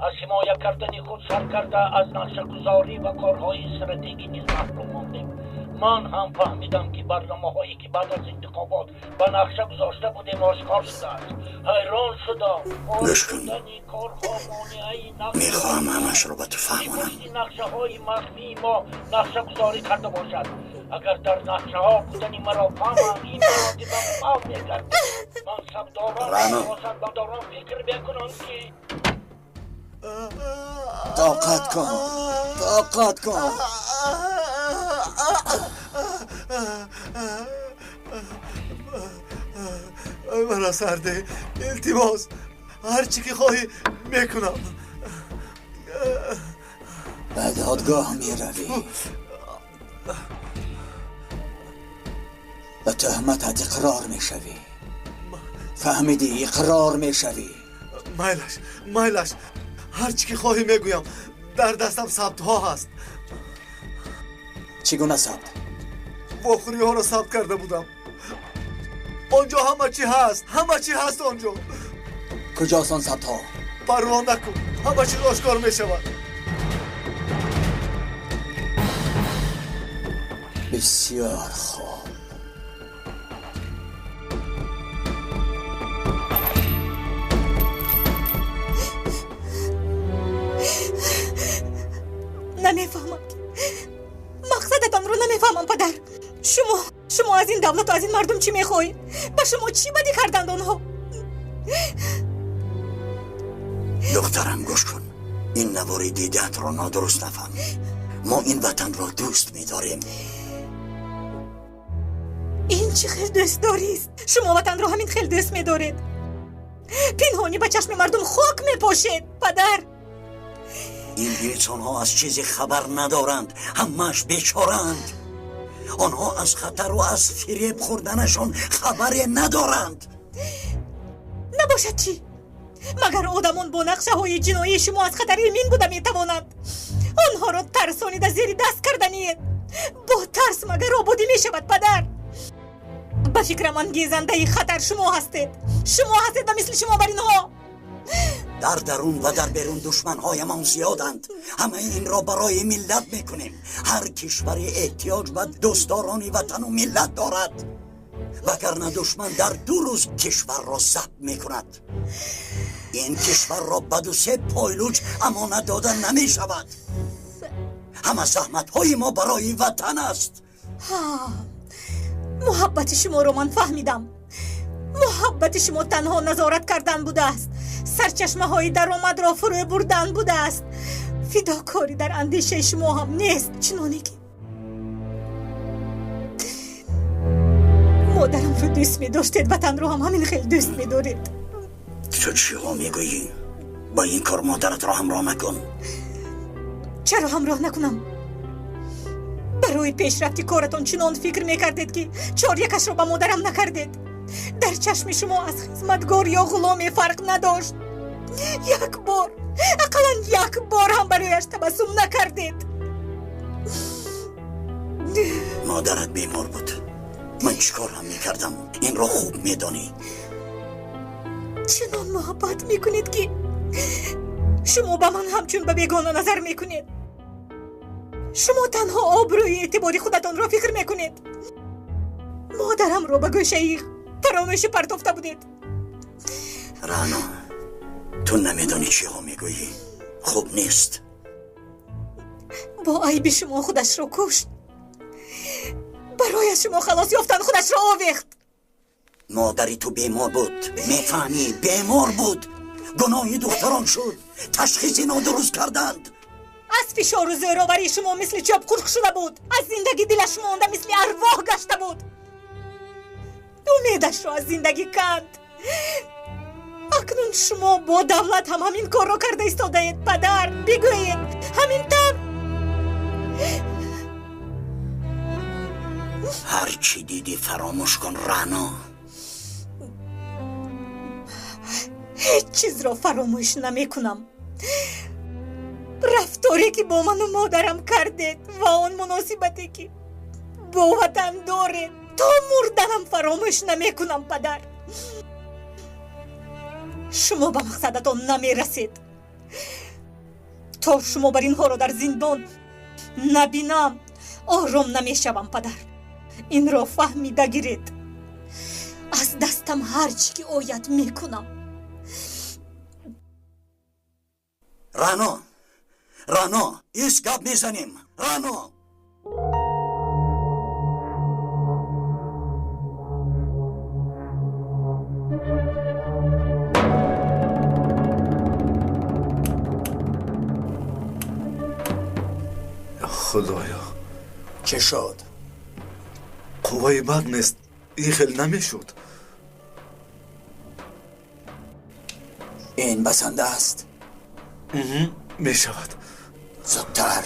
Аз ҳимоя кардани худ сар карда аз нақшагузорӣ ва корҳои стратегӣ низ маҳрум мондем. Ман ҳам фаҳмидам, ки барномаҳое ки баъд аз интихобот ба нақша гузошта будем, ошкор шудааст. Ҳайрон шудам. Гӯш кун. Шудани корҳо монеаи нақш Мехоҳам ҳамашро ба ту фаҳмонам. Пушти нақшаҳои махфии мо нақшагузорӣ карда бошад. Агар дар нақшаҳо будани маро фаҳмам, ин маротиба фав мегардад. Мансабдорон ва Рано. сиёсатмадорон фикр мекунанд, ки Тоқат кун, тоқат кун. Ай, мана сарде, илтимос, ҳар чӣ ки хоҳӣ мекунам. Ба додгоҳ меравӣ. Ба туҳматат иқрор мешавӣ. Фаҳмидӣ? Иқрор мешавӣ. Майлаш, майлаш, ҳар чӣ ки хоҳӣ мегӯям. Дар дастам сабтҳо ҳаст. Чӣ гуна сабт? Вохӯриҳоро сабт карда будам. Он ҷо ҳама чӣ ҳаст, ҳама чӣ ҳаст он ҷо. Куҷост он сабтҳо? Парво накун, ҳама чиз ошкор мешавад. Бисёр хуб. Намефаҳмам, мақсадатонро намефаҳмам, падар. Шумо аз ин давлату аз ин мардум чӣ мехоҳед? Ба шумо чӣ бадӣ карданд онҳо? Духтарам, гӯш кун. Ин навори дидаатро нодуруст нафаҳм. Мо ин ватанро дӯст медорем. Ин чӣ хел дӯстдорист? Шумо ватанро ҳамин хел дӯст медоред, пинҳонӣ ба чашми мардум хок мепошед, падар. Ин инсонҳо аз чизе хабар надоранд, ҳамааш бечораанд. Онҳо аз хатару аз фиреб хӯрданашон хабаре надоранд. Набошад чӣ? Магар одамон бо нақшаҳои ҷиноии шумо аз хатари эмин буда метавонанд? Онҳоро тарсонида зери даст карданиед. Бо тарс магар ободӣ мешавад, падар? Ба фикрам ангезандаи хатар шумо ҳастед. Шумо ҳастед ва мисли шумо бар инҳо. Дар дарун ва дар берун душманҳоямон зиёданд. Ҳамаи инро барои миллат мекунем. Ҳар кишваре эҳтиёҷ ба дӯстдорони ватану миллат дорад. Вагарна душман дар 2 рӯз кишварро забт мекунад. Ин кишварро ба 2-3 пойлуч амонат дода намешавад. Ҳама заҳматҳои мо барои ватан аст. Муҳаббати шуморо ман фаҳмидам. Муҳаббати шумо танҳо назорат кардан будааст, сарчашмаҳои даромадро фурӯ бурдан будааст. Фидокорӣ дар андешаи шумо ҳам нест, чуноне ки модарамро дӯст медоштед, ватанро ҳам ҳамин хел дӯст медоред. Ту чиҳо мегӯӣ? Ба ин кор модаратро ҳамроҳ накун. Чаро ҳамроҳ накунам? Барои пешрафти коратон чунон фикр мекардед, ки чорякашро ба модарам накардед. Дар чашми шумо аз хизматгор ё ғуломе фарқ надошт. Як бор, ақаллан як бор ҳам барояш табассум накардед. Модарат бемор буд. Ман чӣ кор ҳам мекардам? Инро хуб медонӣ. Чунон муҳаббат мекунед, ки шумо ба ман ҳамчун ба бегона назар мекунед. Шумо танҳо обрӯи эътибори худатонро фикр мекунед. Модарамро ба гӯшаи фаромӯшӣ партофта будед. Рано, ту намедонӣ чиҳо мегӯӣ. Хуб нест. Бо айби шумо худашро кушт. Барои аз шумо халос ёфтан худашро овехт. Модари ту бемор буд. Мефаҳмӣ, бемор буд. Гуноҳи духтарон шуд. Ташхиси нодуруст карданд. Аз фишору зӯроварии шумо мисли чӯб хушк шуда буд. Аз зиндагӣ дилаш монда мисли арвоҳ гашта буд. Умедашро аз зиндагӣ канд. Акнун шумо бо давлат ҳам ҳамин корро карда истодаед. Падар, бигӯед, ҳамин тавр. Ҳар чӣ дидӣ фаромӯш кун, Рано. Ҳеҷ чизро фаромӯш намекунам. Рафторе ки бо ману модарам кардед ва он муносибате ки бо ватан доред, то мурданам фаромӯш намекунам, падар. Шумо ба мақсадатон намерасед. То шумо бар инҳоро дар зиндон набинам, ором намешавам, падар. Инро фаҳмида гиред. Аз дастам ҳар чӣ ки ояд мекунам. Рано, Рано, ис гап мезанем. Рано! Худоё, чӣ шуд? Қувваи бад нест, ин хел намешуд. Ин басанда аст. Мешавад. Зудтар.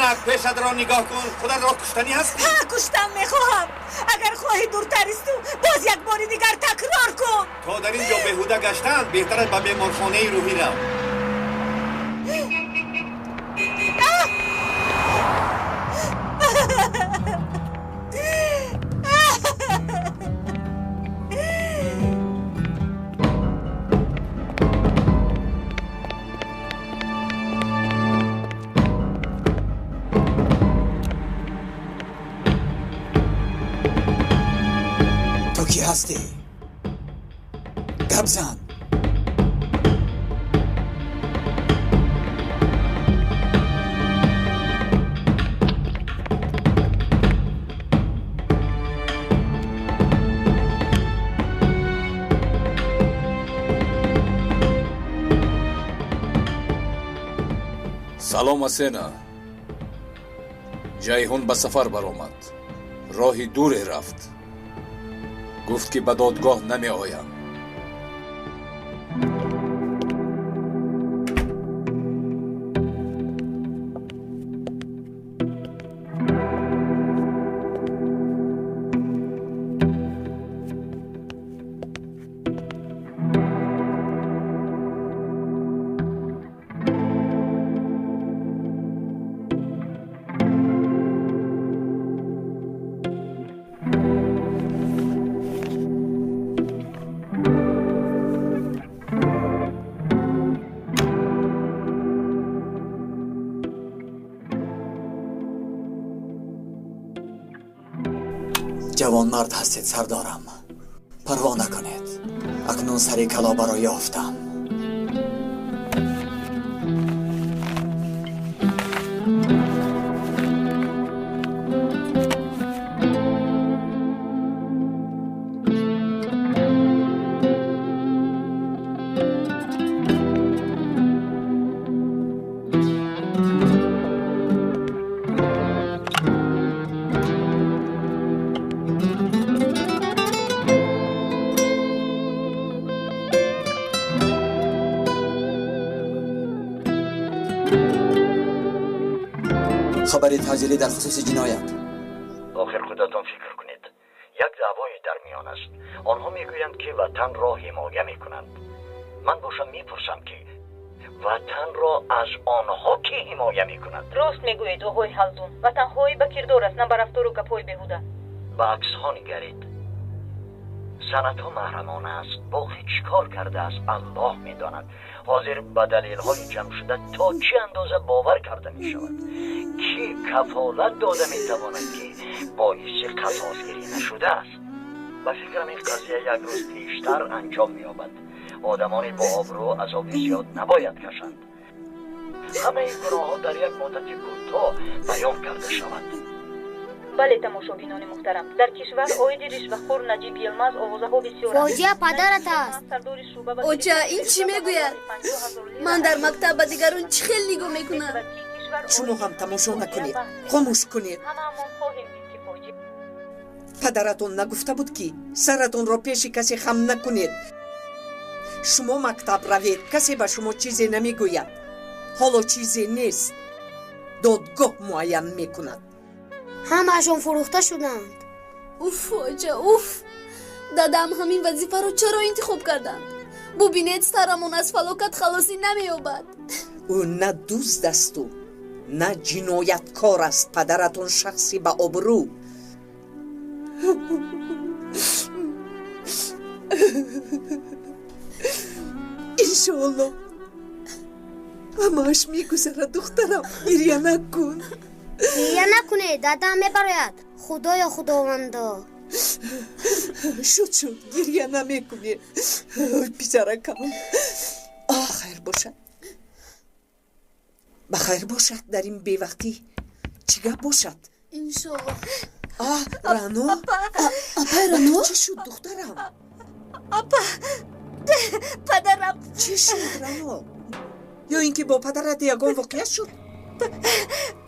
Занак, пешатро нигоҳ кун, худатро куштанӣ ҳастӣ. Ҳа, куштан мехоҳам. Агар хоҳӣ дуртар исту, боз як бори дигар такрор кун. То дар ин ҷо беҳуда гаштан, беҳтар аст ба беморхонаи рӯҳӣ рав. Ту кӣ ҳастӣ? Гап зан. Салом, Асена. Ҷайҳун ба сафар баромад, роҳи дуре рафт. Гуфт, ки ба додгоҳ намеоям. Ҷавонмард ҳастед, сардорам. Парво накунед, акнун сари калобаро ёфтам. Хабари таъҷилӣ дар хусуси ҷиноят. Охир худатон фикр кунед, як даъвое дар миён аст. Онҳо мегӯянд, ки ватанро ҳимоя мекунанд. Ман бошам мепурсам, ки ватанро аз онҳо кӣ ҳимоя мекунад? Рост мегӯед, оғои Ҳалдун. Ватанхоҳӣ ба кирдор аст, на ба рафтору гапҳои беҳуда. Ба аксҳо нигаред. Санадҳо маҳрамона аст. Боқӣ чӣ кор кардааст, Аллоҳ медонад. Ҳозир ба далелҳои ҷамъшуда то чӣ андоза бовар карда мешавад? Кӣ кафолат дода метавонад, ки боиси қасосгирӣ нашудааст? Ба фикрам, ин қазия як рӯз пештар анҷом меёбад. Одамони бо обрӯ азоби зиёд набояд кашанд. Ҳамаи гуноҳҳо дар як муддати кӯтоҳ баён карда шавад. Бале, тамошобинони муҳтарам, дар кишвар оиди ришвахӯр Наҷиб Йилмаз овозаҳо бисёранд. Фоҷиа падарат аст. Оча, ин чӣ мегӯяд? Ман дар мактаб ба дигарон чӣ хел нигоҳ мекунам? Шумо ҳам тамошо накунед, хомӯш кунед. Падаратон нагуфта буд, ки саратонро пеши касе хам накунед? Шумо мактаб равед, касе ба шумо чизе намегӯяд. Ҳоло чизе нест, додгоҳ муайян мекунад. Ҳамаашон фурӯхта шуданд. Уф, оҷа, уф! Дадам ҳамин вазифаро чаро интихоб карданд? Бубинед, сарамон аз фалокат халосӣ намеёбад. Ӯ на дузд асту на ҷинояткор аст. Падаратон шахси ба обрӯ. Иншоалло, ҳамааш мегузарад, духтарам. Гирья накун. Гирья накунед, дадам мебарояд. Худоё, худовандо. Шуд, шуд, гирья намекунӣ, писаракам. Хайр бошад, ба хайр бошад. Дар ин бевақтӣ чӣ гап бошад? Иншоалло. Рано, апай, Рано. Чӣ шуд, духтарам? Апа, падарам. Чӣ шуд, Рано? Ё ин ки бо падарат ягон воқеа шуд?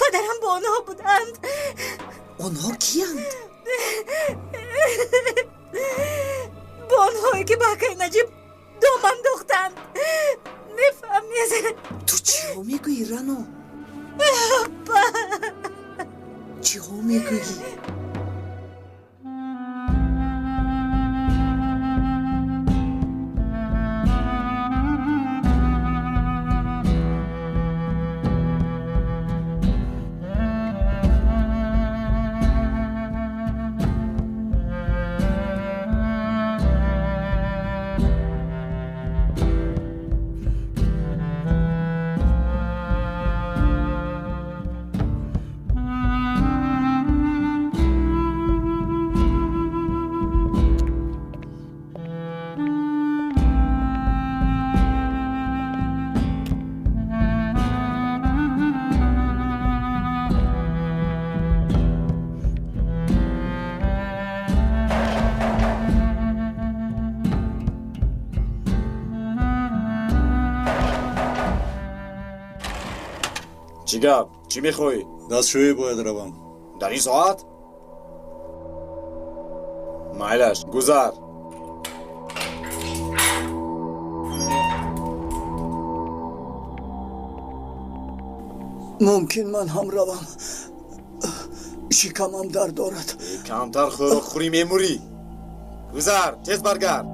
Падарам бо онҳо буданд. Онҳо киянд? Бо онҳое, ки ба акаи Наҷиб дом андохтанд. Мефаҳмед? Ту чиҳо мегӯӣ, Рано? Апа. Чиҳо мегӯӣ? Чӣ гап? Чӣ мехоҳӣ? Дастшӯӣ бояд равам. Дар ин соат? Майлаш, гузар. Мумкин ман ҳам равам. Шикамам дард дорад. Камтар хӯрокхӯрӣ мемурӣ. Гузар, тез баргард.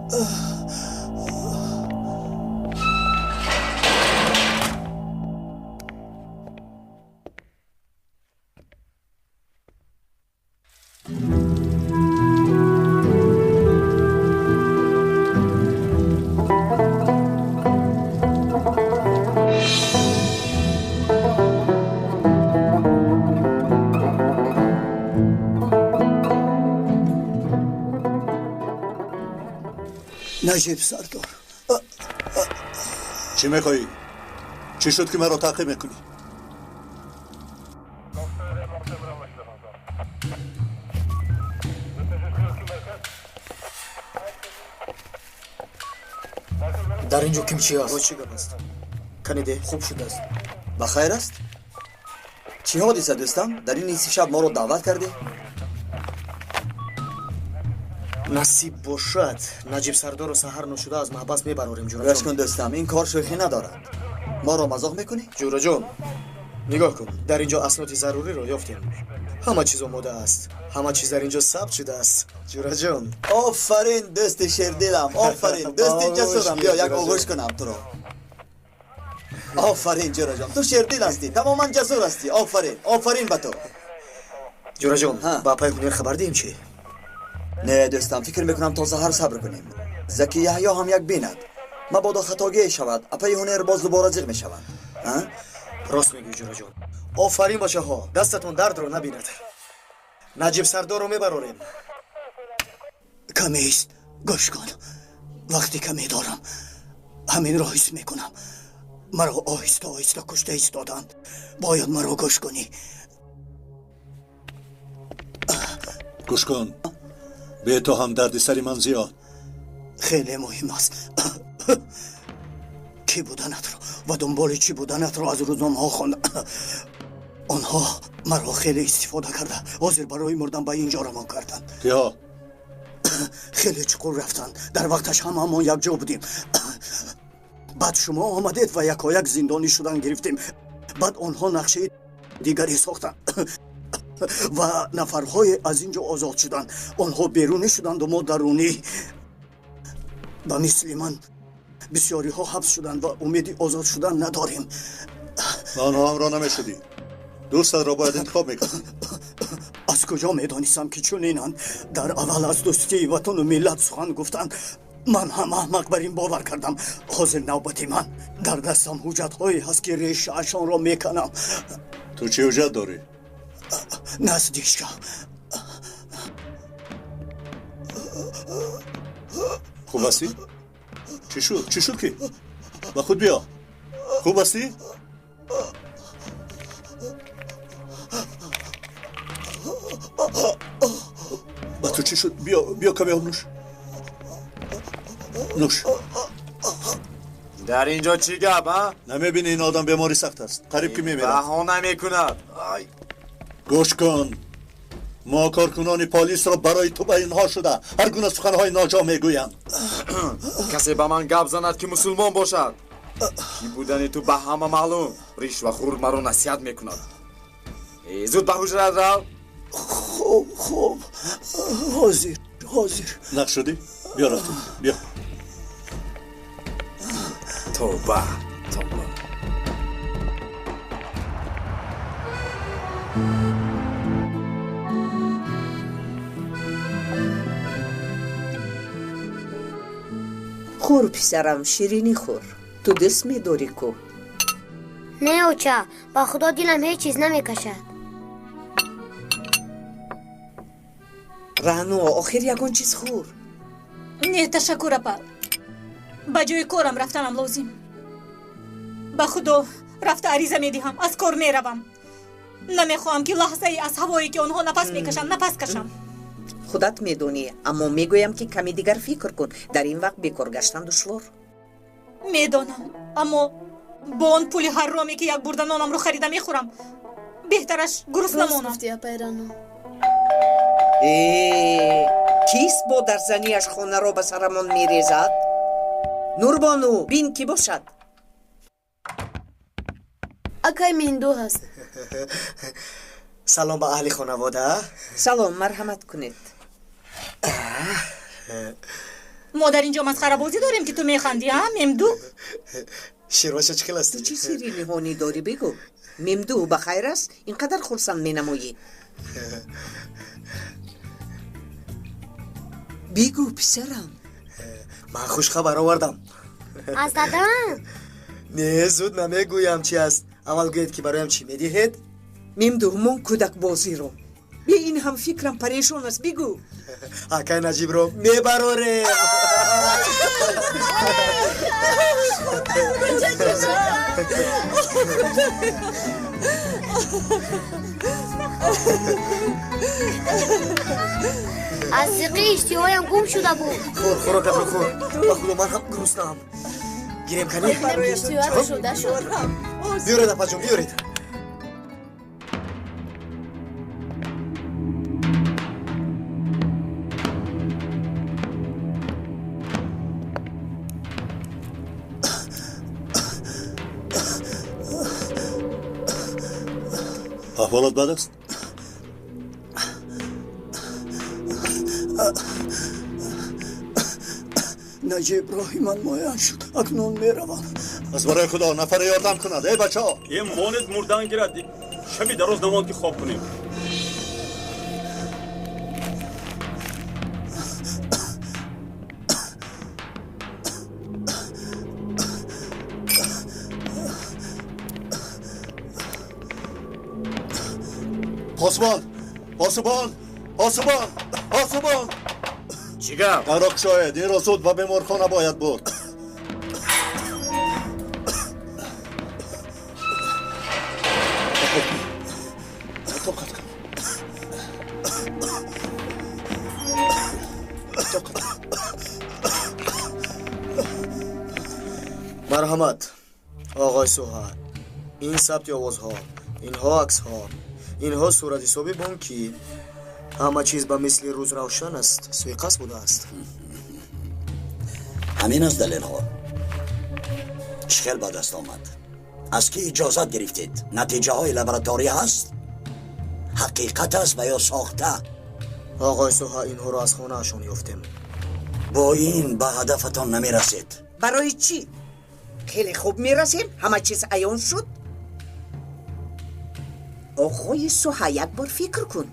Наҷиб сардор. Чӣ мехоҳӣ? Чӣ шуд ки маро таъқиб мекунӣ? Дар ин ҷо ким чи аст? Бо чӣ гап аст? Каниде? Хуб шудааст. Ба хайр аст? Чӣ ҳодиса, дӯстам? Дар ин нисфи шаб моро даъват кардӣ? Насиб бошад, Наҷиб сардорро саҳар ношуда аз маҳбас мебарорем, ҷураҷон. Гӯш кун, дӯстам, ин кор шӯхӣ надорад. Моро мазоқ мекунӣ? Ҷураҷон, нигоҳ кун, дар ин ҷо асноди заруриро ёфтем. Ҳама чиз омода аст. Ҳама чиз дар ин ҷо сабт шудааст. Ҷураҷон. Офарин, дӯсти шердилам, офарин, дӯсти ҷасурам. Биё як оғӯш кунам туро. Офарин, ҷураҷон, ту шердил ҳастӣ, тамоман ҷасур ҳастӣ. Офарин, офарин ба ту. Ҷураҷон, ба апаи ҳунер хабар диҳем чӣ? Не, дӯстам, фикр мекунам то саҳар сабр кунем. Заки Яҳё ҳам як бинад. Мабодо хатогие шавад, апаи ҳунер боз дубора зиқ мешавад. Рост мегӯӣ, ҷураҷон. Офарин, бачаҳо, дастатон дардро набинад. Наҷиб сардорро мебарорем. Камест, гӯш кун. Вақте каме дорам, ҳаминро ҳис мекунам. Маро оҳиста оҳиста кушта истоданд. Бояд маро гӯш кунӣ. Гӯш кун. Бе ту ҳам дарди сари ман зиёд. Хеле муҳим аст. Кӣ буданатро ва дунболи чӣ буданатро аз рӯзномаҳо хондам. Онҳо маро хеле истифода карда, ҳозир барои мурдан ба ин ҷо равон карданд. Киҳо? Хеле чуқур рафтанд. Дар вақташ ҳамаамон якҷо будем. Баъд шумо омадед ва якояк зиндонӣ шудан гирифтем. Баъд онҳо нақшаи дигаре сохтанд ва нафарҳое аз ин ҷо озод шуданд. Онҳо берунӣ шуданду мо дарунӣ. Ба мисли ман бисёриҳо ҳабс шуданд ва умеди озод шудан надорем. Ба онҳо ҳамроҳ намешудӣ. Дӯстатро бояд интихоб мекардӣ. Аз куҷо медонистам ки чунинанд? Дар аввал аз дӯстии ватану миллат сухан гуфтанд. Ман ҳам аҳмақ бар ин бовар кардам. Ҳозир навбати ман. Дар дастам ҳуҷҷатҳое ҳаст ки решаашонро меканам. Ту чӣ ҳуҷҷат дорӣ? Наздик шав. Хуб ҳастӣ? Чӣ шуд? Чӣ шуд ки? Ба худ биё. Хуб ҳастӣ? Ба ту чӣ шуд? Биё, биё каме об нӯш. Нӯш. Дар ин ҷо чӣ гап, а? Намебинӣ ин одам бемори сахт аст. Қариб ки мемирад. Баҳона мекунад. Гӯш кун. Мо коркунони полисро барои ту ба инҳо шуда ҳар гуна суханҳои ноҷо мегӯянд. Касе ба ман гап занад ки мусулмон бошад. Кӣ будани ту ба ҳама маълум. Ришвахӯр маро насиҳат мекунад. Зуд ба ҳуҷрат рав. Хуб, хуб, ҳозир, ҳозир. Нақ шудӣ? Биё рафтем, биё. Тавба, тавба. Хӯр, писарам, ширинӣ хӯр. Ту дӯст медорӣ ку? Не, оча, ба худо дилам ҳеҷ чиз намекашад. Раъно, охир ягон чиз хӯр. Не, ташаккур, апа. Ба ҷои корам рафтанам лозим. Ба худо рафта ариза медиҳам, аз кор меравам. Намехоҳам ки лаҳзае аз ҳавое ки онҳо нафас мекашанд нафас кашам. Худат медонӣ, аммо мегӯям ки каме дигар фикр кун. Дар ин вақт бекор гаштан душвор. Медонам, аммо бо он пули ҳароме ки як бурда нонамро харида мехӯрам, беҳтараш гурусна монам. Рост гуфтӣ, апаи Рано. Э, кист бо дарзанияш хонаро ба сарамон мерезад? Нурбону, бин кӣ бошад? Акай Минду ҳаст. Салом ба аҳли хонавода. Салом, марҳамат кунед. Мо дар инҷо масхарабозӣ дорем ки ту механдӣ, а, Мемду? Ширваша чӣ хел астӣ? Ту чӣ сирри ниҳонӣ дорӣ, бигӯ. Мемду, ба хайр аст? Ин қадар хурсанд менамоӣ. Бигӯ, писарам. Ман хушхабар овардам. Аз дадам? Не, зуд намегӯям чи аст. Аввал гӯед ки бароям чӣ медиҳед? Мемду, мон кӯдакбозиро. Бе ин ҳам фикрам парешон аст, бигӯ. Акай Наҷибро мебарорем. Аз зиқи иштиҳоям гум шуда буд. Хӯр, хӯрокатро хӯр. Ба худо ман ҳам груснаам. Гирем кани? Иштиҳоят шуда шуд. Биёред, апаҷон, биёред. Аҳволат бад аст? Наҷиб, роҳи ман муайян шуд. Акнун меравам. Аз барои худо нафаре ёрдам кунад, эй бачаҳо. Е, монед, мурдан гирад. Шаби дароз намонд ки хоб кунем. Посбон! Посбон! Посбон! Посбон! Чӣ гап? Дарро кушоед, инро зуд ба беморхона бояд бурд. Тоқат кун. Тоқат кун. Марҳамат, оғои Суҳа. Ин сабти овозҳо, инҳо аксҳо, инҳо суратҳисоби бонкӣ. Ҳама чиз ба мисли рӯз равшан аст, суиқасд будааст. Ҳамин аст далелҳо. Чӣ хел ба даст омад? Аз кӣ иҷозат гирифтед? Натиҷаҳои лаборатория ҳаст? Ҳақиқат аст ва ё сохта? Оғои Суҳа, инҳоро аз хонаашон ёфтем. Бо ин ба ҳадафатон намерасед. Барои чӣ? Хеле хуб мерасем, ҳама чиз аён шуд. Оғои Суҳа, як бор фикр кун.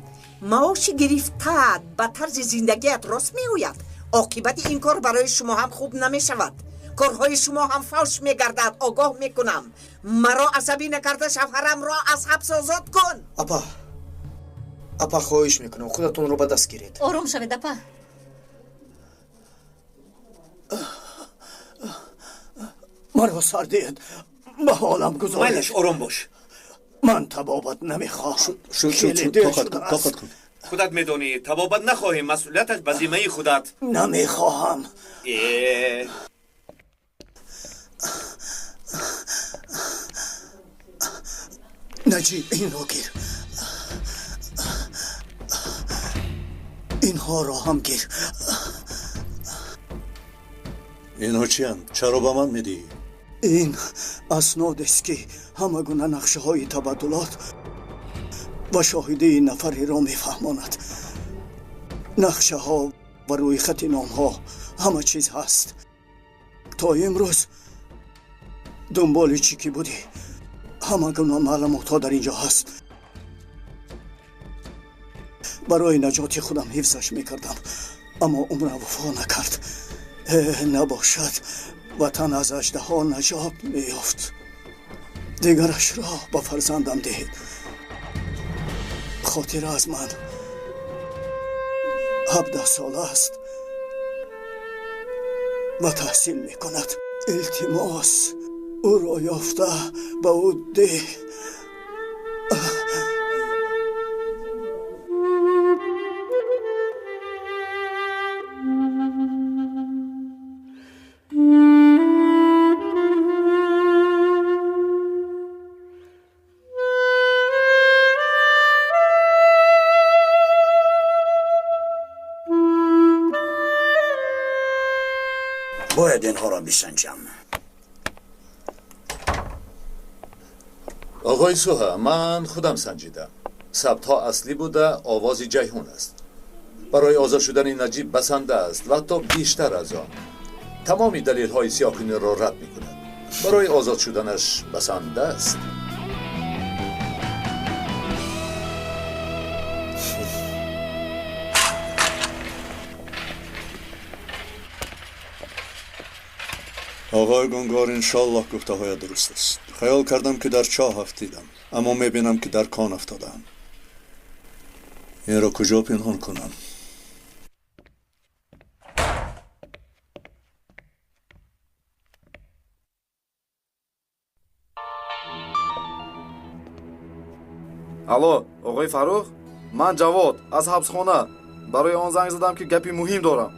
Маоши гирифтаат ба тарзи зиндагият рост меояд. Оқибати ин кор барои шумо ҳам хуб намешавад. Корҳои шумо ҳам фавш мегардад, огоҳ мекунам. Маро асабӣ накарда шавҳарамро аз ҳабс озод кун. Апа, апа, хоҳиш мекунам, худатонро ба даст гиред. Ором шавед, апа. Маро сар диҳед, ба ҳолам гузоред. Майлаш, ором бош. Ман табобат намехоҳам. Шуд, шуд, шуд, тоқат кун, тоқат кун. Худат медонӣ, табобат нахоҳӣ, масъулияташ ба зиммаи худат. Намехоҳам. Э. Наҷиб, инро гир. Инҳоро ҳам гир. Инҳо чиянд? Чаро ба ман медиҳӣ? Ин аснодест ки ҳама гуна нақшаҳои табаддулот ва шоҳидии нафареро мефаҳмонад. Нақшаҳо ва рӯйхати номҳо ҳама чиз ҳаст. То имрӯз дунболи чӣ ки будӣ, ҳама гуна маълумотҳо дар инҷо ҳаст. Барои наҷоти худам ҳифзаш мекардам, аммо умрам вафо накард. Набошад, ватан аз аждаҳо наҷот меёфт. Дигарашро ба фарзандам диҳед. Хотира аз ман 17 сола аст ва таҳсил мекунад. Илтимос, ӯро ёфта ба ӯ деҳ. باید اینها را بسنجم. آقای سوها، من خودم سنجیدم. ثبت ها اصلی بوده، آواز جیحون است. برای آزاد شدن نجیب بسنده است و حتی بیشتر از آن. تمامی دلیل های سیاکنی را رد می کند. برای آزاد شدنش بسنده است. آقای گنگار، انشالله گفته های درست است. خیال کردم که در چاه افتیدم، اما میبینم که در کان افتادم. این را کجا پنهان کنم؟ Алло, оғои Фаррух? Ман Ҷавод аз ҳабсхона. Барои он занг задам ки гапи муҳим дорам.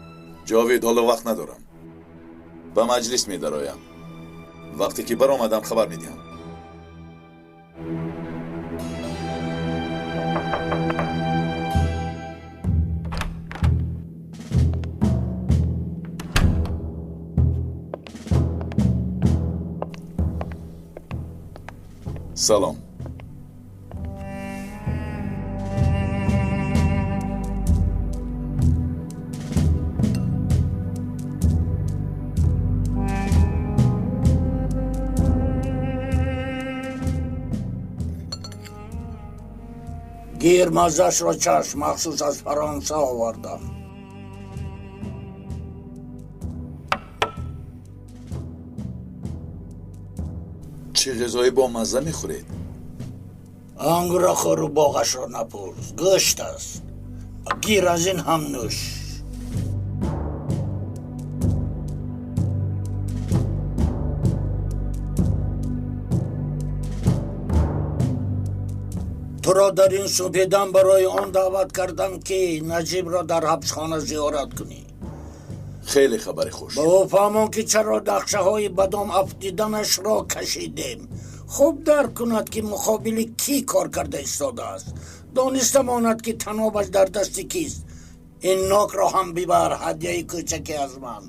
Ҷовид, ҳоло вақт надорам. Ба маҷлис медароям. Вақте ки баромадам хабар медиҳам. Салом. Гир маззашро чашм, махсус аз Фаронса овардам. Чӣ ғизои бомазза мехӯред? Ангурро хӯру боғашро напурс, гӯшт аст. Гир аз ин ҳам нӯш. Туро дар ин субҳидам барои он даъват кардам ки Наҷибро дар ҳабсхона зиёрат кунӣ. Хеле хабари хуш. Ба ӯ фаҳмон ки чаро нақшаҳои ба дом афтиданашро кашидем. Хуб дарк кунад ки муқобили кӣ кор карда истодааст. Дониста монад ки танобаш дар дасти кист. Ин нокро ҳам бибар, ҳадияи кӯчаке аз ман.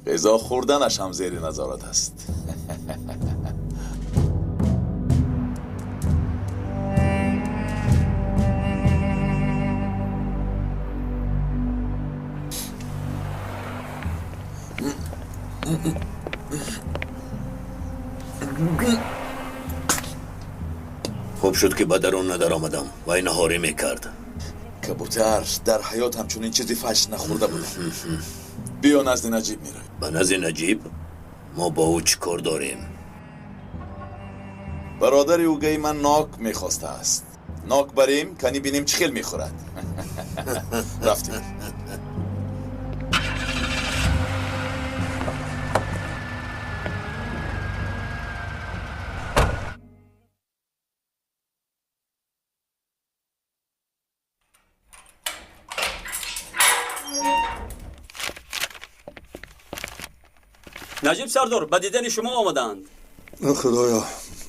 Ғизо хӯрданаш ҳам зери назорат аст. Хуб шуд ки ба дарун надаромадам, вай наҳорӣ мекард. Кабутар, дар ҳаёт ҳамчунин чизи фаҳш нахӯрда будам. Биё назди Наҷиб меравем. Ба назди Наҷиб? Мо бо ӯ чӣ кор дорем? Бародари угаи ман нок мехостааст. Нок барем, кани бинем чӣ хел мехӯрад. Рафтем. Наҷиб сардор, ба дидани шумо омадаанд. Худоё,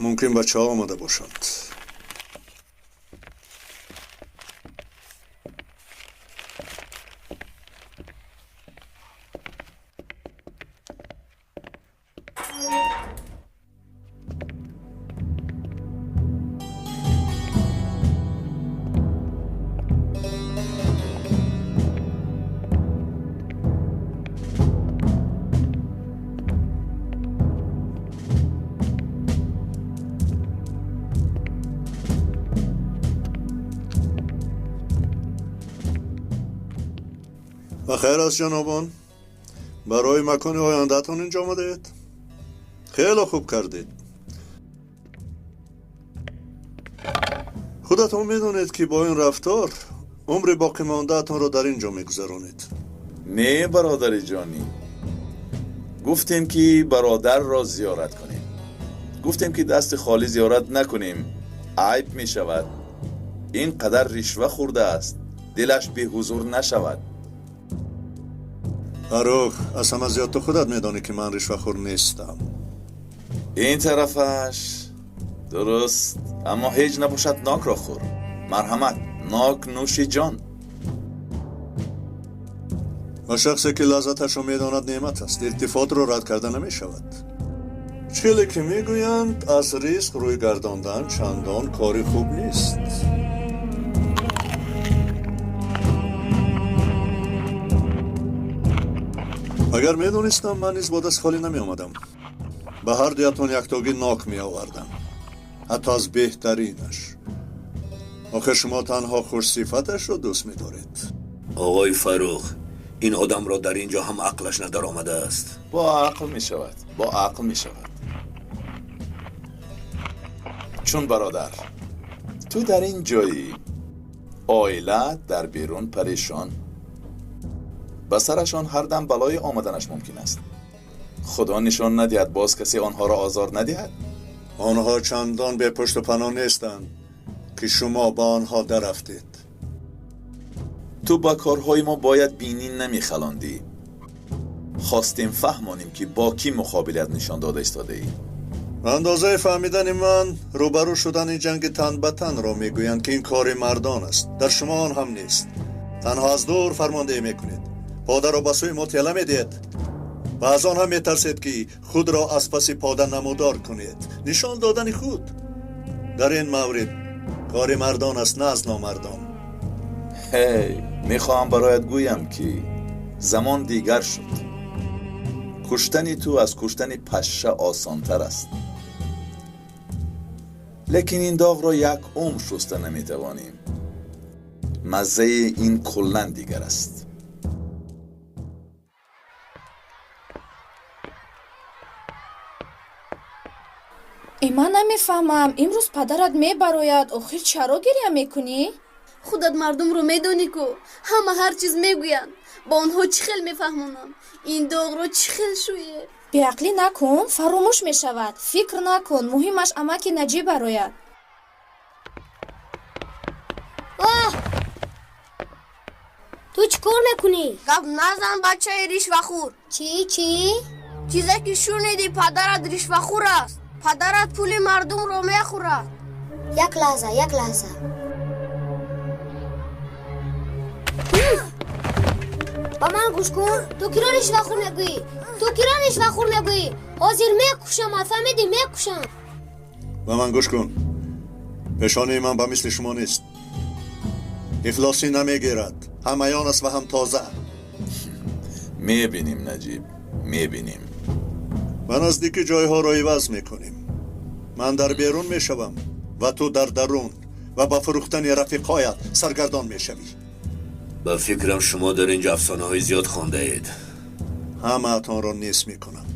мумкин бачаҳо омада бошанд. بخیر از جنابان، برای مکان آینده‌تان اینجا آمدید؟ خیلی خوب کردید. خودتان میدانید که با این رفتار عمر باقی مانده‌تان را در اینجا میگذرانید. نه برادر جانی، گفتیم که برادر را زیارت کنیم. گفتیم که دست خالی زیارت نکنیم، عیب می شود. این قدر رشوه خورده است، دلش به حضور نشود. فروخ، از همه زیاد تو خودت میدانی که من رشوه خور نیستم. این طرفش درست، اما هیچ نباشد ناک را خور. مرحمت، ناک نوشی جان. و شخصی که لذتش را میداند نعمت است. التفات را رد کرده نمی شود. چیزی که میگویند از ریسک روی گرداندن چندان کاری خوب نیست. اگر میدونستم من نیز با دست خالی نمی آمدم. به هر دویتان یک تاگی ناک می آوردم، حتی از بهترینش. آخر شما تنها خوش صفتش را دوست می دارید. آقای فروخ، این آدم را در اینجا هم عقلش ندر آمده است. با عقل می شود، با عقل می شود. چون برادر تو در این جایی، عائله در بیرون پریشان، به سرشان هر دم بلای آمدنش ممکن است. خدا نشان ندهد باز کسی آنها را آزار ندهد. آنها چندان به پشت و پناه نیستند که شما با آنها درفتید. تو با کارهای ما باید بینی نمیخلاندی. خواستیم فهمانیم که با کی مقابلت نشان داده ایستاده ای. اندازه فهمیدن من روبرو شدن جنگ تن به تن را میگویند که این کار مردان است. در شما آن هم نیست. تنها از دور فرماندهی میکنید. پاده را به سوی ما تیله میدهید و از آن هم میترسید که خود را از پس پاده نمودار کنید. نشان دادن خود در این مورد کار مردان است، نه از نامردان. هی، میخواهم برایت گویم که زمان دیگر شد. کشتن تو از کشتن پشه آسانتر است، لیکن این داغ را یک عمر شسته نمیتوانیم. مزه این کلا دیگر است. من نمیفهمم امروز پدرت میبراید، آخر چرا گریه میکنی؟ خودت مردم رو میدونی که همه هر چیز میگویند. با آنها چی خیل میفهمونم؟ این داغ رو چی خیل شویه؟ بیعقلی نکن، فراموش میشود. فکر نکن، مهمش امک نجیب براید. واه، تو چی کار میکنی؟ گپ نزن بچه ریشوه خور. چی چی؟ چیزی که شنیدی پدرت ریشوه خور است. پدرت پول مردم رو میخورد. یک لحظه، یک لحظه. با من گوش کن. تو کی را رشوه خور میگویی؟ تو کی را رشوه خور میگویی؟ حاضر میکشم، فهمیدی؟ میکشم. با من گوش کن. پیشانی من به مثل شما نیست. افلاسی نمیگیرد. هم عیان است و هم تازه. میبینیم نجیب، میبینیم. و نزدیک جایها را عوض میکنیم. من در بیرون میشوم و تو در درون و با فروختن رفیقایت سرگردان میشوی. با فکرم شما در اینجا افسانه های زیاد خوانده اید. همه اتان را نیست میکنم.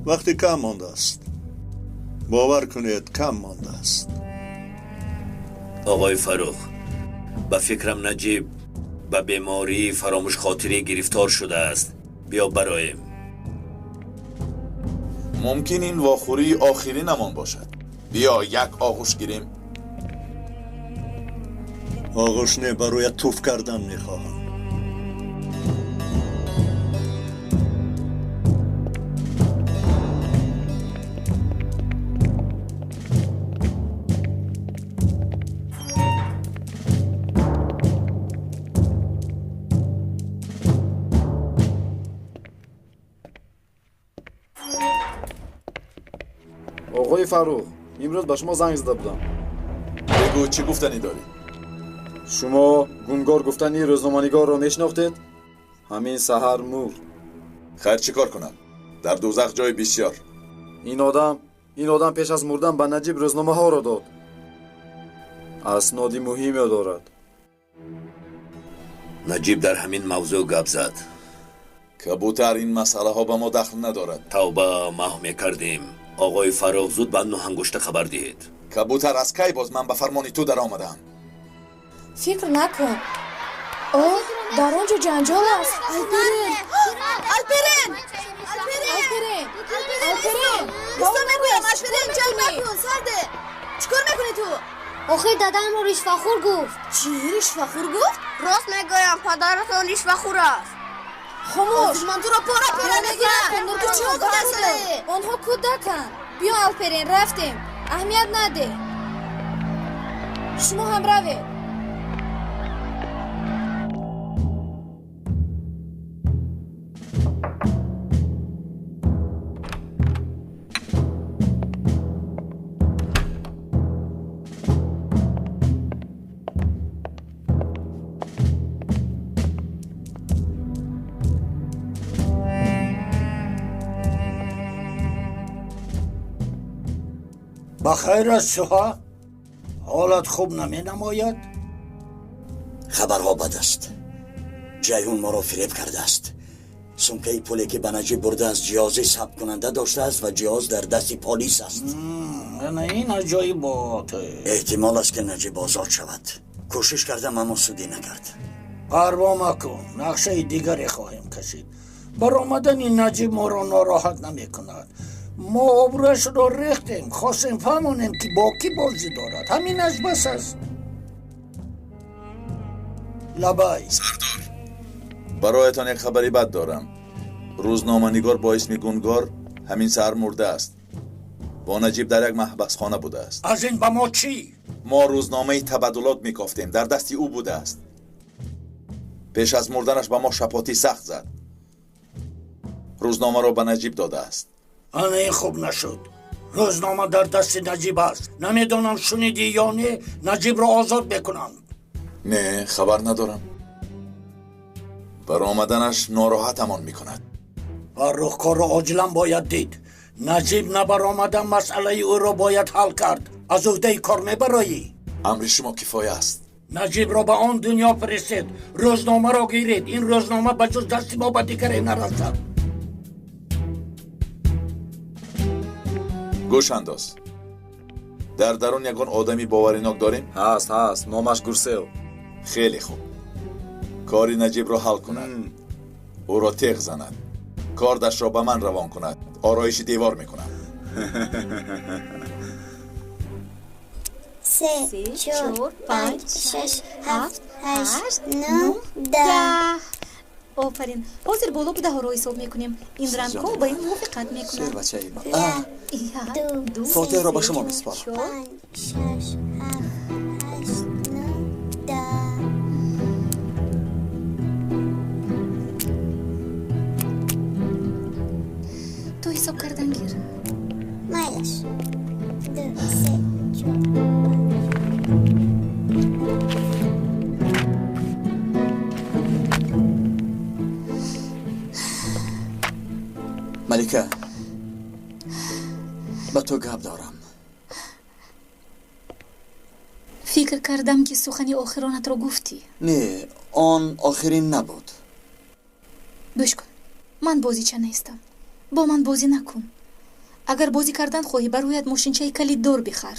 وقتی کم مانده است. باور کنید کم مانده است. آقای فروخ، با فکرم نجیب به بیماری فراموش خاطری گرفتار شده است. بیا برایم. ممکن این واخوری آخرینمان باشد. بیا یک آغوش گیریم. آغوش نه، برای توف کردن میخواهم. آقای فروخ، امروز به شما زنگ زده بودم. بگو چی گفتنی داری؟ شما گونگار گفتنی روزنامه‌نگار را میشناختید؟ همین سحر مرد. خیر چی کار کنم؟ در دوزخ جای بسیار. این آدم پیش از مردن به نجیب روزنامه ها را داد. اسناد مهمی دارد. Наҷиб дар ҳамин мавзӯъ гап зад. Кабутар, ин масъалаҳо ба мо дахл надорад. Тавба, маҳв мекардем. Оғои Фаррух, зуд ба Нӯҳангушта хабар диҳед. Кабутар, аз кай боз ман ба фармони ту даромадам? Фикр накун. О, дар он ҷо ҷанҷол аст. Алперен! Алперен! Алперен! Алперен! Исто мегӯям, Алперен, ҷанг накун, сарде! Чӣ кор мекунӣ ту? Охир дадамро ришвахӯр гуфт. Чӣ ришвахӯр гуфт? Рост мегӯям, падаратон ришвахӯр аст. Хомӯш! Ман туро пора пора мегирам. Ту чӣ гуфтаӣ? Онҳо кӯдаканд. Биё, Алперен, рафтем. Аҳамият надеҳ. Шумо ҳам равед. Ба хайр аст, Суҳа? Ҳолат хуб наменамояд? Хабарҳо бад аст. Ҷайҳун моро фиреб кардааст. Сумкаи пуле ки ба Наҷиб бурдааст, ҷиҳози сабткунанда доштааст ва ҷиҳоз дар дасти полис аст. Ана ин аҷоибот. Эҳтимол аст ки Наҷиб озод шавад. Кӯшиш кардам, аммо судӣ накард. Парво макун, нақшаи дигаре хоҳем кашид. Баромадани Наҷиб моро нороҳат намекунад. Мо обрӯяшро рехтем, хостем фаҳмонем, ки бо кӣ бозӣ дорад. Ҳаминаш бас аст. Лабай. Сардор, бароятон як хабари бад дорам. Рӯзноманигор бо исми Гунгор ҳамин саҳар мурдааст. Бо Наҷиб дар як маҳбасхона будааст. Аз ин ба мо чӣ? Мо рӯзномаи табаддулот мекофтем, дар дасти ӯ будааст. Пеш аз мурданаш ба мо шапотӣ сахт зад. Рӯзномаро ба Наҷиб додааст. Ана ин хуб нашуд. Рӯзнома дар дасти Наҷиб аст. Намедонам, шунидӣ ё не, Наҷибро озод мекунанд. Не, хабар надорам. Баромаданаш нороҳатамон мекунад. Фаррух, корро оҷилан бояд дид. Наҷиб набаромада, масъалаи ӯро бояд ҳал кард. Аз уҳдаи кор мебароӣ. Амри шумо кифоя аст. Наҷибро ба он дунё фиристед, рӯзномаро гиред. Ин рӯзнома ба ҷуз дасти мо ба дигаре нарасад. Гӯш андоз, дар дарун ягон одами боваринок дорем? Ҳаст, ҳаст, номаш Гурсел. Хеле хуб. Кори Наҷибро ҳал кунад, ӯро теғ занад, кордашро ба ман равон кунад, ороиши девор мекунам. Се, чор, панҷ, шаш, ҳафт, ҳашт, нӯҳ, 10. Офарин. Ҳозир боло будаҳоро ҳисоб мекунем. Ин рангҳо ба ин мувофиқат мекунанд. Шербачаи ман. Як, ду, Фотиҳро ба се, шумо месупорам. чор. Панҷ, шаш, ҳафт, ҳашт, нӯҳ, 10. Ту ҳисоб кардан гир. Майлаш. Ду, се, чор, панҷ. Малика, ба ту гап дорам. Фикр кардам, ки сухани охиронатро гуфтӣ. Не, он охирин набуд. Гӯш кун, ман бозича нестам. Бо ман бозӣ накун. Агар бозӣ кардан хоҳӣ, бароят мошинчаи калиддор бихар.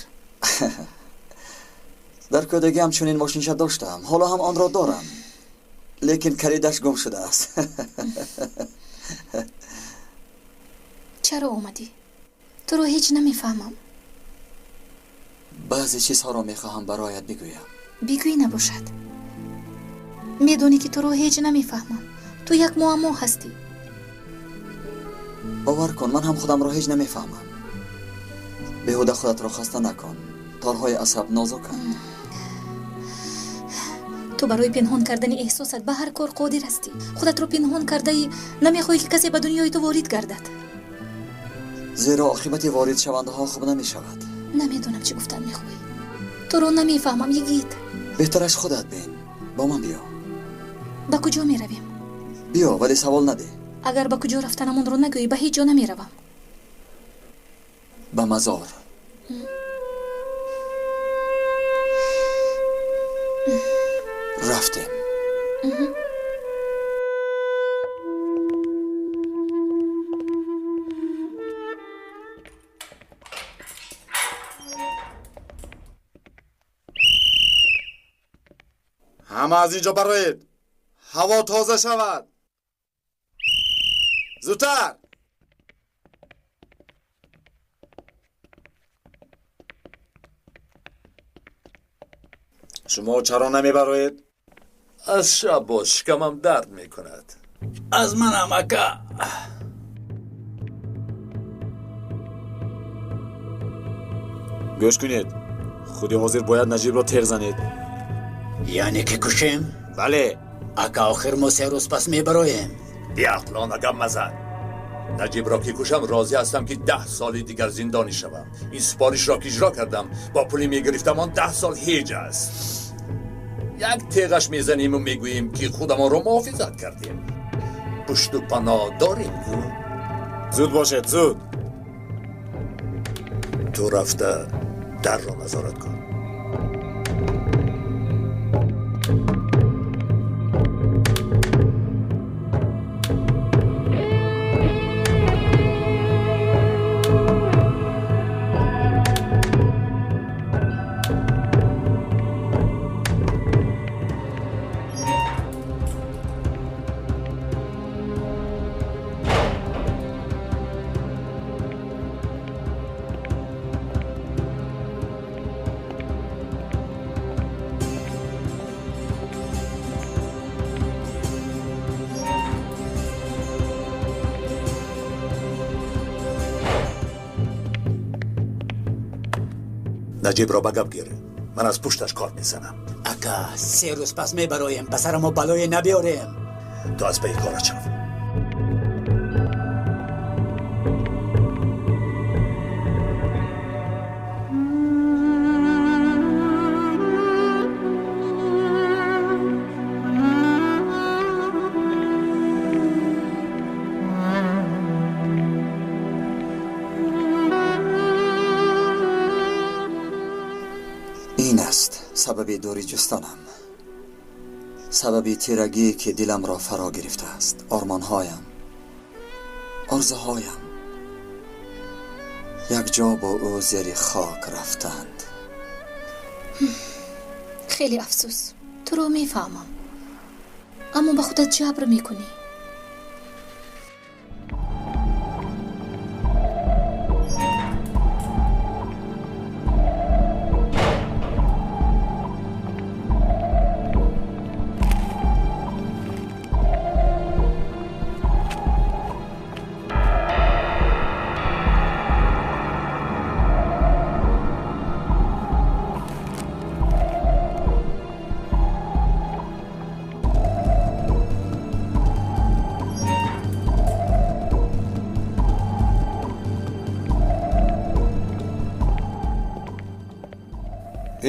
Дар кӯдагиам чунин мошинча доштам, ҳоло ҳам онро дорам, лекин калидаш гум шудааст. Чаро омадӣ? Туро ҳеҷ намефаҳмам. Баъзе чизҳоро мехоҳам бароят бигӯям. Бигӯӣ набошад. Медонӣ, ки туро ҳеҷ намефаҳмам. Ту як муаммо ҳастӣ. Бовар кун, ман ҳам худамро ҳеҷ намефаҳмам. Беҳуда худатро хаста накун, торҳои асаб нозуканд. Ту барои пинҳон кардани эҳсосат ба ҳар кор қодир ҳастӣ. Худатро пинҳон кардаи, намехоҳӣ, ки касе ба дунёи ту ворид гардад. Зеро оқибати воридшавандаҳо хуб намешавад. Намедонам, чӣ гуфтан мехоҳӣ. Туро намефаҳмам, Йигит. Беҳтараш худат бин. Бо ман биё. Ба куҷо меравем? Биё, вале савол надеҳ. Агар ба куҷо рафтанамонро нагӯӣ, ба ҳеҷ ҷо намеравам. Ба мазор. Рафтем. Ҳама аз инҷо бароед, ҳаво тоза шавад. Зудтар! Шумо чаро намебароед? Аз шаб боз шикамам дард мекунад. Аз манам, ака. Гӯш кунед, худи ҳозир бояд Наҷибро теғ занед. Яъне ки кушем? Бале. Ака, охир мо 3 рӯз пас мебароем. Биақлона гап мазан. Наҷибро ки кушам, розӣ ҳастам ки 10 соли дигар зиндонӣ шавам. Ин супоришро ки иҷро кардам, бо пули мегирифтам, он 10 сол ҳеҷ аст. Як теғаш мезаниму мегӯем, ки худамонро муҳофизат кардем. Пушту паноҳ дорем. Зуд бошед, зуд. Ту рафта дарро назорат кун. Наҷибро ба гап гир, ман аз пушташ кор мезанам. Ака, 3 рӯз пас мебароем, ба сарамо балое набиёрем. Ту аз паи корат шав. Сабаби дури ҷустанам, сабаби тирагие ки диламро фаро гирифтааст, ормонҳоям, орзуҳоям якҷо бо ӯ зери хок рафтанд. Хеле афсӯс, туро мефаҳмам, аммо ба худат ҷабр мекунӣ.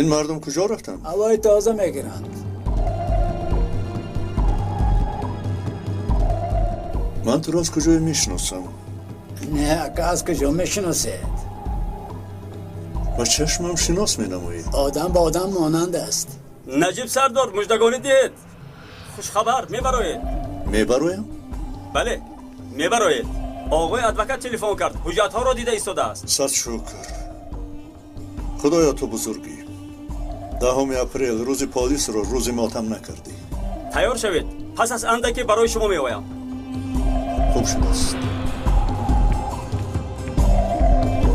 Ин мардум куҷо рафтанд? Ҳавои тоза мегиранд. Ман туро аз куҷое мешиносам? Не, ака, аз куҷо мешиносед? Ба чашмам шинос менамоӣ. Одам ба одам монанд аст. Наҷиб сардор, муждагонӣ диҳед. Хушхабар, мебароед. Мебароям? Бале, мебароед. Оғои адвокат телефон кард, ҳуҷҷатҳоро дида истодааст. Сад шукр. Худоё, ту бузургӣ. 10 апрел рӯзи полисро рӯзи мотам накардӣ. Тайёр шавед, пас аз андаке барои шумо меоям. Хуб шудааст,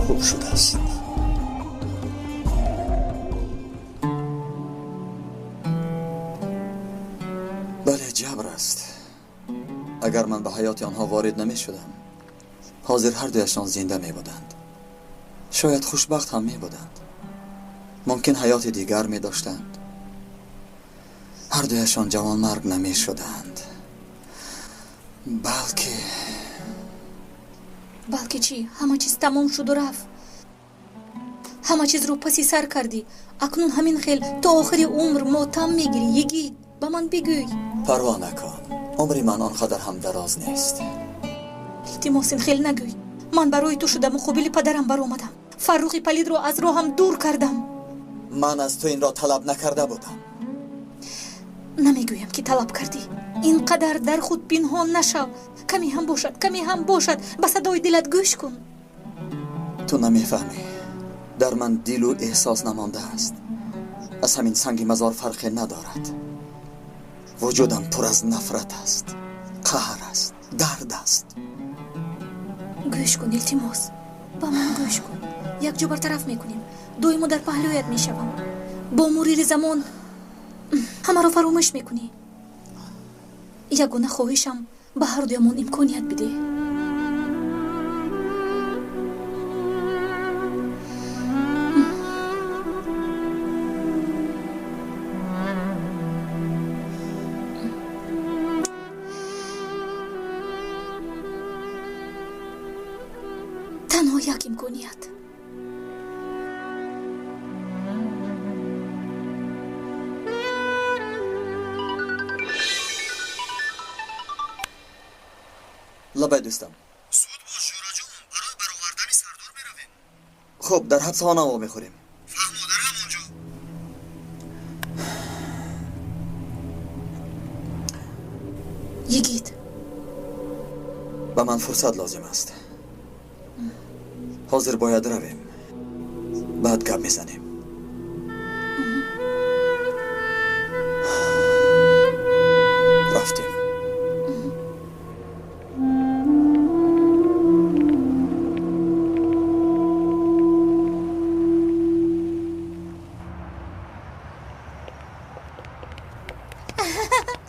хуб шудааст. Бале, ҷабр аст. Агар ман ба ҳаёти онҳо ворид намешудам, ҳозир ҳар дуяшон зинда мебуданд. Шояд хушбахт ҳам мебуданд. Мумкин ҳаёти дигар медоштанд. Ҳар дуяшон ҷавонмарг намешуданд. Балки Балки чӣ? Ҳама чиз тамом шуду рафт. Ҳама чизро паси сар кардӣ. Акнун ҳамин хел то охири умр мотам мегирӣ. Йигит, ба ман бигӯй. Парво накун, умри ман он қадар ҳам дароз нест. Илтимос, ин хел нагӯй. Ман барои ту шуда муқобили падарам баромадам. Фаррухи палидро аз роҳам дур кардам. Ман аз ту инро талаб накарда будам. Намегӯям ки талаб кардӣ. Ин қадар дар худ пинҳон нашав. Каме ҳам бошад, каме ҳам бошад, ба садои дилат гӯш кун. Ту намефаҳмӣ. Дар ман дилу эҳсос намондааст. Аз ҳамин санги мазор фарқе надорад. Вуҷудам пур аз нафрат аст, қаҳр аст, дард аст. Гӯш кун, илтимос. Ба ман гӯш кун. Якҷо бартараф мекунем. Доимо дар паҳлӯят мешавам. Бо мурури замон ҳамаро фаромӯш мекунӣ. Ягона хоҳишам ба ҳардуямон имконият бидеҳ. Танҳо як имконият. Лабай дӯстам. Зуд бош, Ҷӯраҷон, барои баровардани сардор меравем. Хуб, дар ҳабсхона вомехӯрем. Фаҳмо, дар ҳамон ҷо. Йигит. Ба ман фурсат лозим аст. Ҳозир бояд равем. Баъд гап мезанем. Рафтем.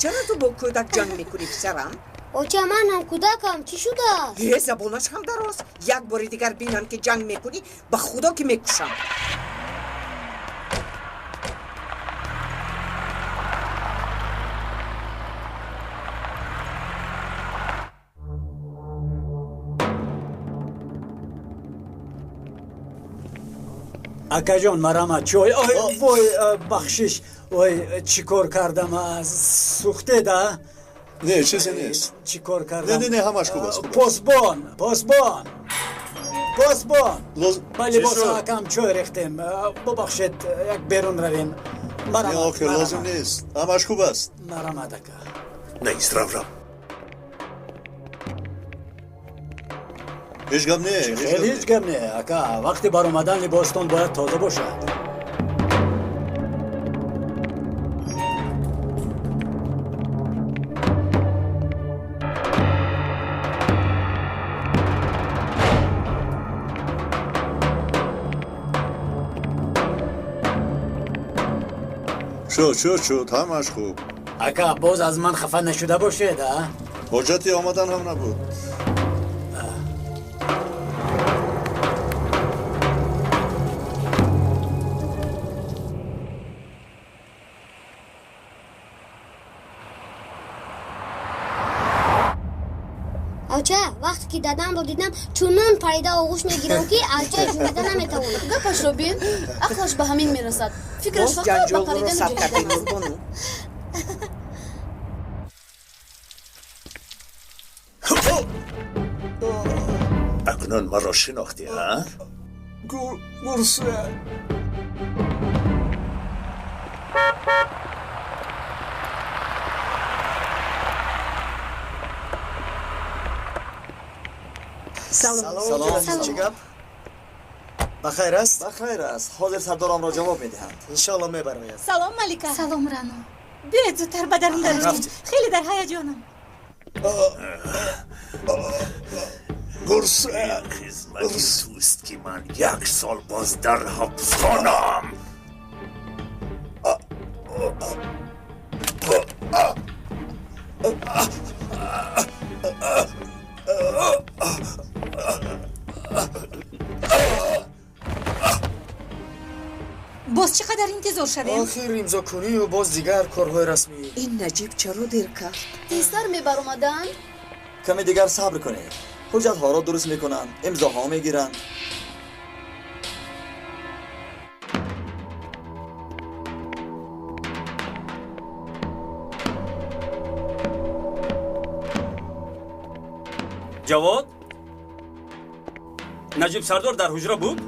Чаро ту бо кӯдак ҷанг мекунӣ, писарам? Оча, ман ҳам кӯдакам, чӣ шудааст? Э, забонаш ҳам дароз. Як бори дигар бинам ки ҷанг мекунӣ, ба худо ки мекушам. Акаҷон, марама чой. Ой, вой, бахшиш. Ой, чӣ кор кардам? Сӯхтеда? Не, чизе нест. Чӣ кор кардам? Не, не, не, ҳамаш хуб аст. Посбон, посбон, посбон. Ба либоси акам чой рехтем. Бубахшед, як берун равем. Не, охир, лозим нест. Ҳамаш хуб аст. Марамад, ака. Нест, рав, рав. Ҳеҷ гап не. Хеле ҳеҷ гап не, ака. Вақти баромадан либостон бояд тоза бошад. Шуд, шуд, шуд, ҳамаш хуб. Ака, боз аз ман хафа нашуда бошед, а? Ҳоҷати омадан ҳам набуд. Оча, вақте ки дадамро дидам, чунон парида оғӯш мегирам, ки аз ҷой ҷунбида наметавонам. Гапашро бин, ақлаш ба ҳамин мерасад. Фикраш Боз фақат ба ҷанҷолро паридану сар кардӣ, ҷаҳидан аст. Нурбону. Акнун маро шинохтӣ, ҳа? Гурса. Салом. Салом. Чӣ гап? Ба хайр аст? Ба хайр аст. Ҳозир сардоронро ҷавоб медиҳанд. Иншоалло мебарояд. Салом, Малика. Салом, Рано. Биёед зудтар ба дарун дароем. Рафтем. Хеле дар ҳаяҷонам. Гурса. Ин хизмати туст, ки ман як сол боз дар ҳабсхонаам. Боз чӣ қадар интизор шавем? Охир имзокунию боз дигар корҳои расмӣ. Ин Наҷиб чаро дер кард? Тезтар мебаромаданд? Каме дигар сабр кунед. Ҳуҷҷатҳоро дуруст мекунанд, имзоҳо мегиранд. Ҷавод, Наҷиб сардор дар ҳуҷра буд?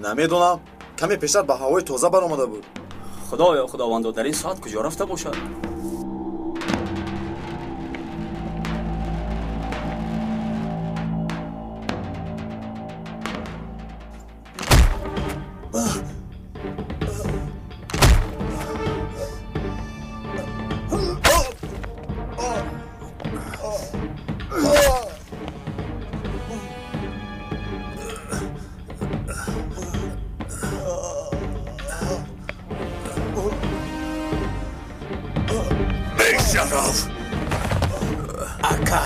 Намедонам, каме пештар ба ҳавои тоза баромада буд. Худоё, худовандо, дар ин соат куҷо рафта бошад? Бешараф! Ака,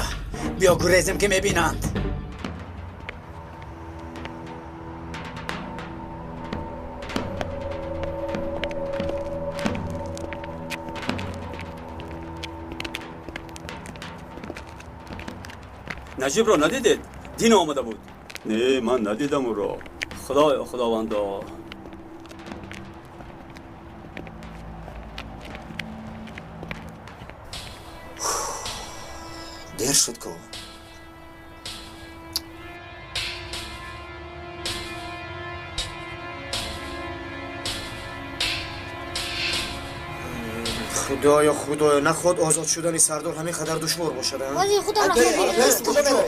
биё гурезем ки мебинанд. Наҷибро надидед? Дин омада буд. Не, ман надидам ӯро. Худоё, Худовандо. Дер шуд ку. Худоё, Худоё, наход озод шудани сардор ҳамин қадар душвор бошад. Ҳозир худам рафта.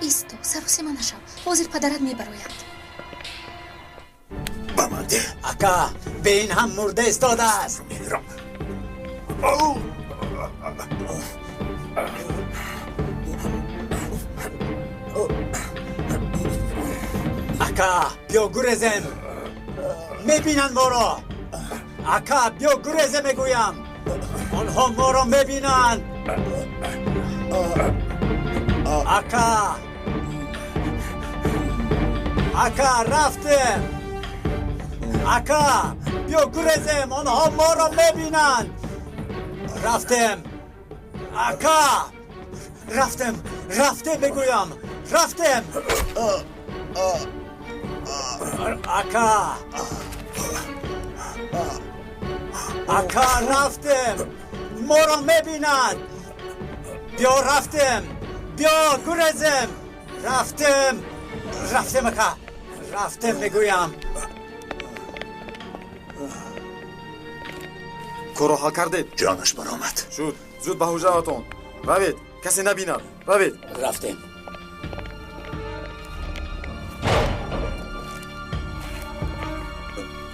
Исто, саросема нашав. Ҳозир падарат мебарояд. Ба ман деҳ. Ака, бин ҳам мурда истодааст. Ака, биё гурезем. Мебинанд моро. Ака, биё гурезем мегӯям. Онҳо моро мебинанд. Ака, ака, рафтем. Ака, биё гурезем. Онҳо моро мебинанд. Рафтем. Ака, рафтем, рафтем мегӯям. Рафтем. Ака, ака, рафтем. Моро мебинанд. Биё рафтем. Биё гурезем. Рафтем. Рафтем, ака. Рафтем мегӯям. Корро ҳал кардед? Ҷонаш баромад. Шуд. Зуд ба ҳуҷраатон. Равед, касе набинад. Равед. Рафтем.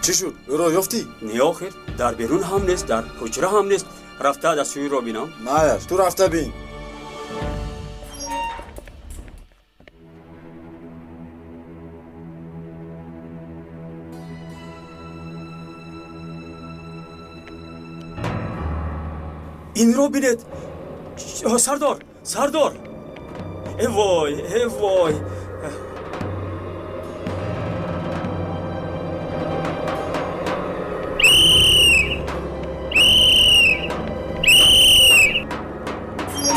Чӣ шуд? Ӯро ёфтӣ? Не, охир, дар берун ҳам нест, дар ҳуҷра ҳам нест. Рафта дастшӯиро бинам. Майлаш, ту рафта бин. Инро бинед. Сардор, сардор. Э вой, э вой.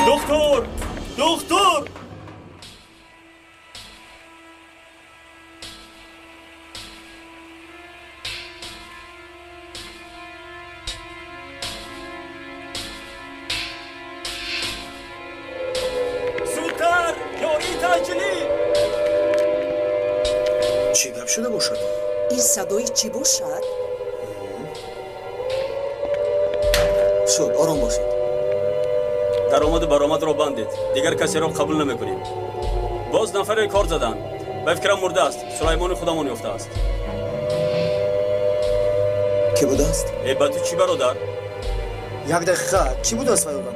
Доктор! Доктор! Зудтар! Ёрии таъҷилӣ! Чӣ гап шуда бошад? Ин садои чӣ бошад? Шуд, ором бошед. Даромаду баромадро бандед. Дигар касеро қабул намекунем. Боз нафаре кор заданд. Ба фикрам мурдааст. Сулаймони худамон ёфтааст. Кӣ будааст? Э, ба ту чӣ, бародар? Як дақиқа, кӣ будааст вай одам?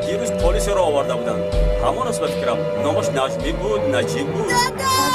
Дирӯз полисеро оварда буданд. Ҳамон аст ба фикрам. Номаш Наҷмӣ буд, Наҷиб буд. Дада!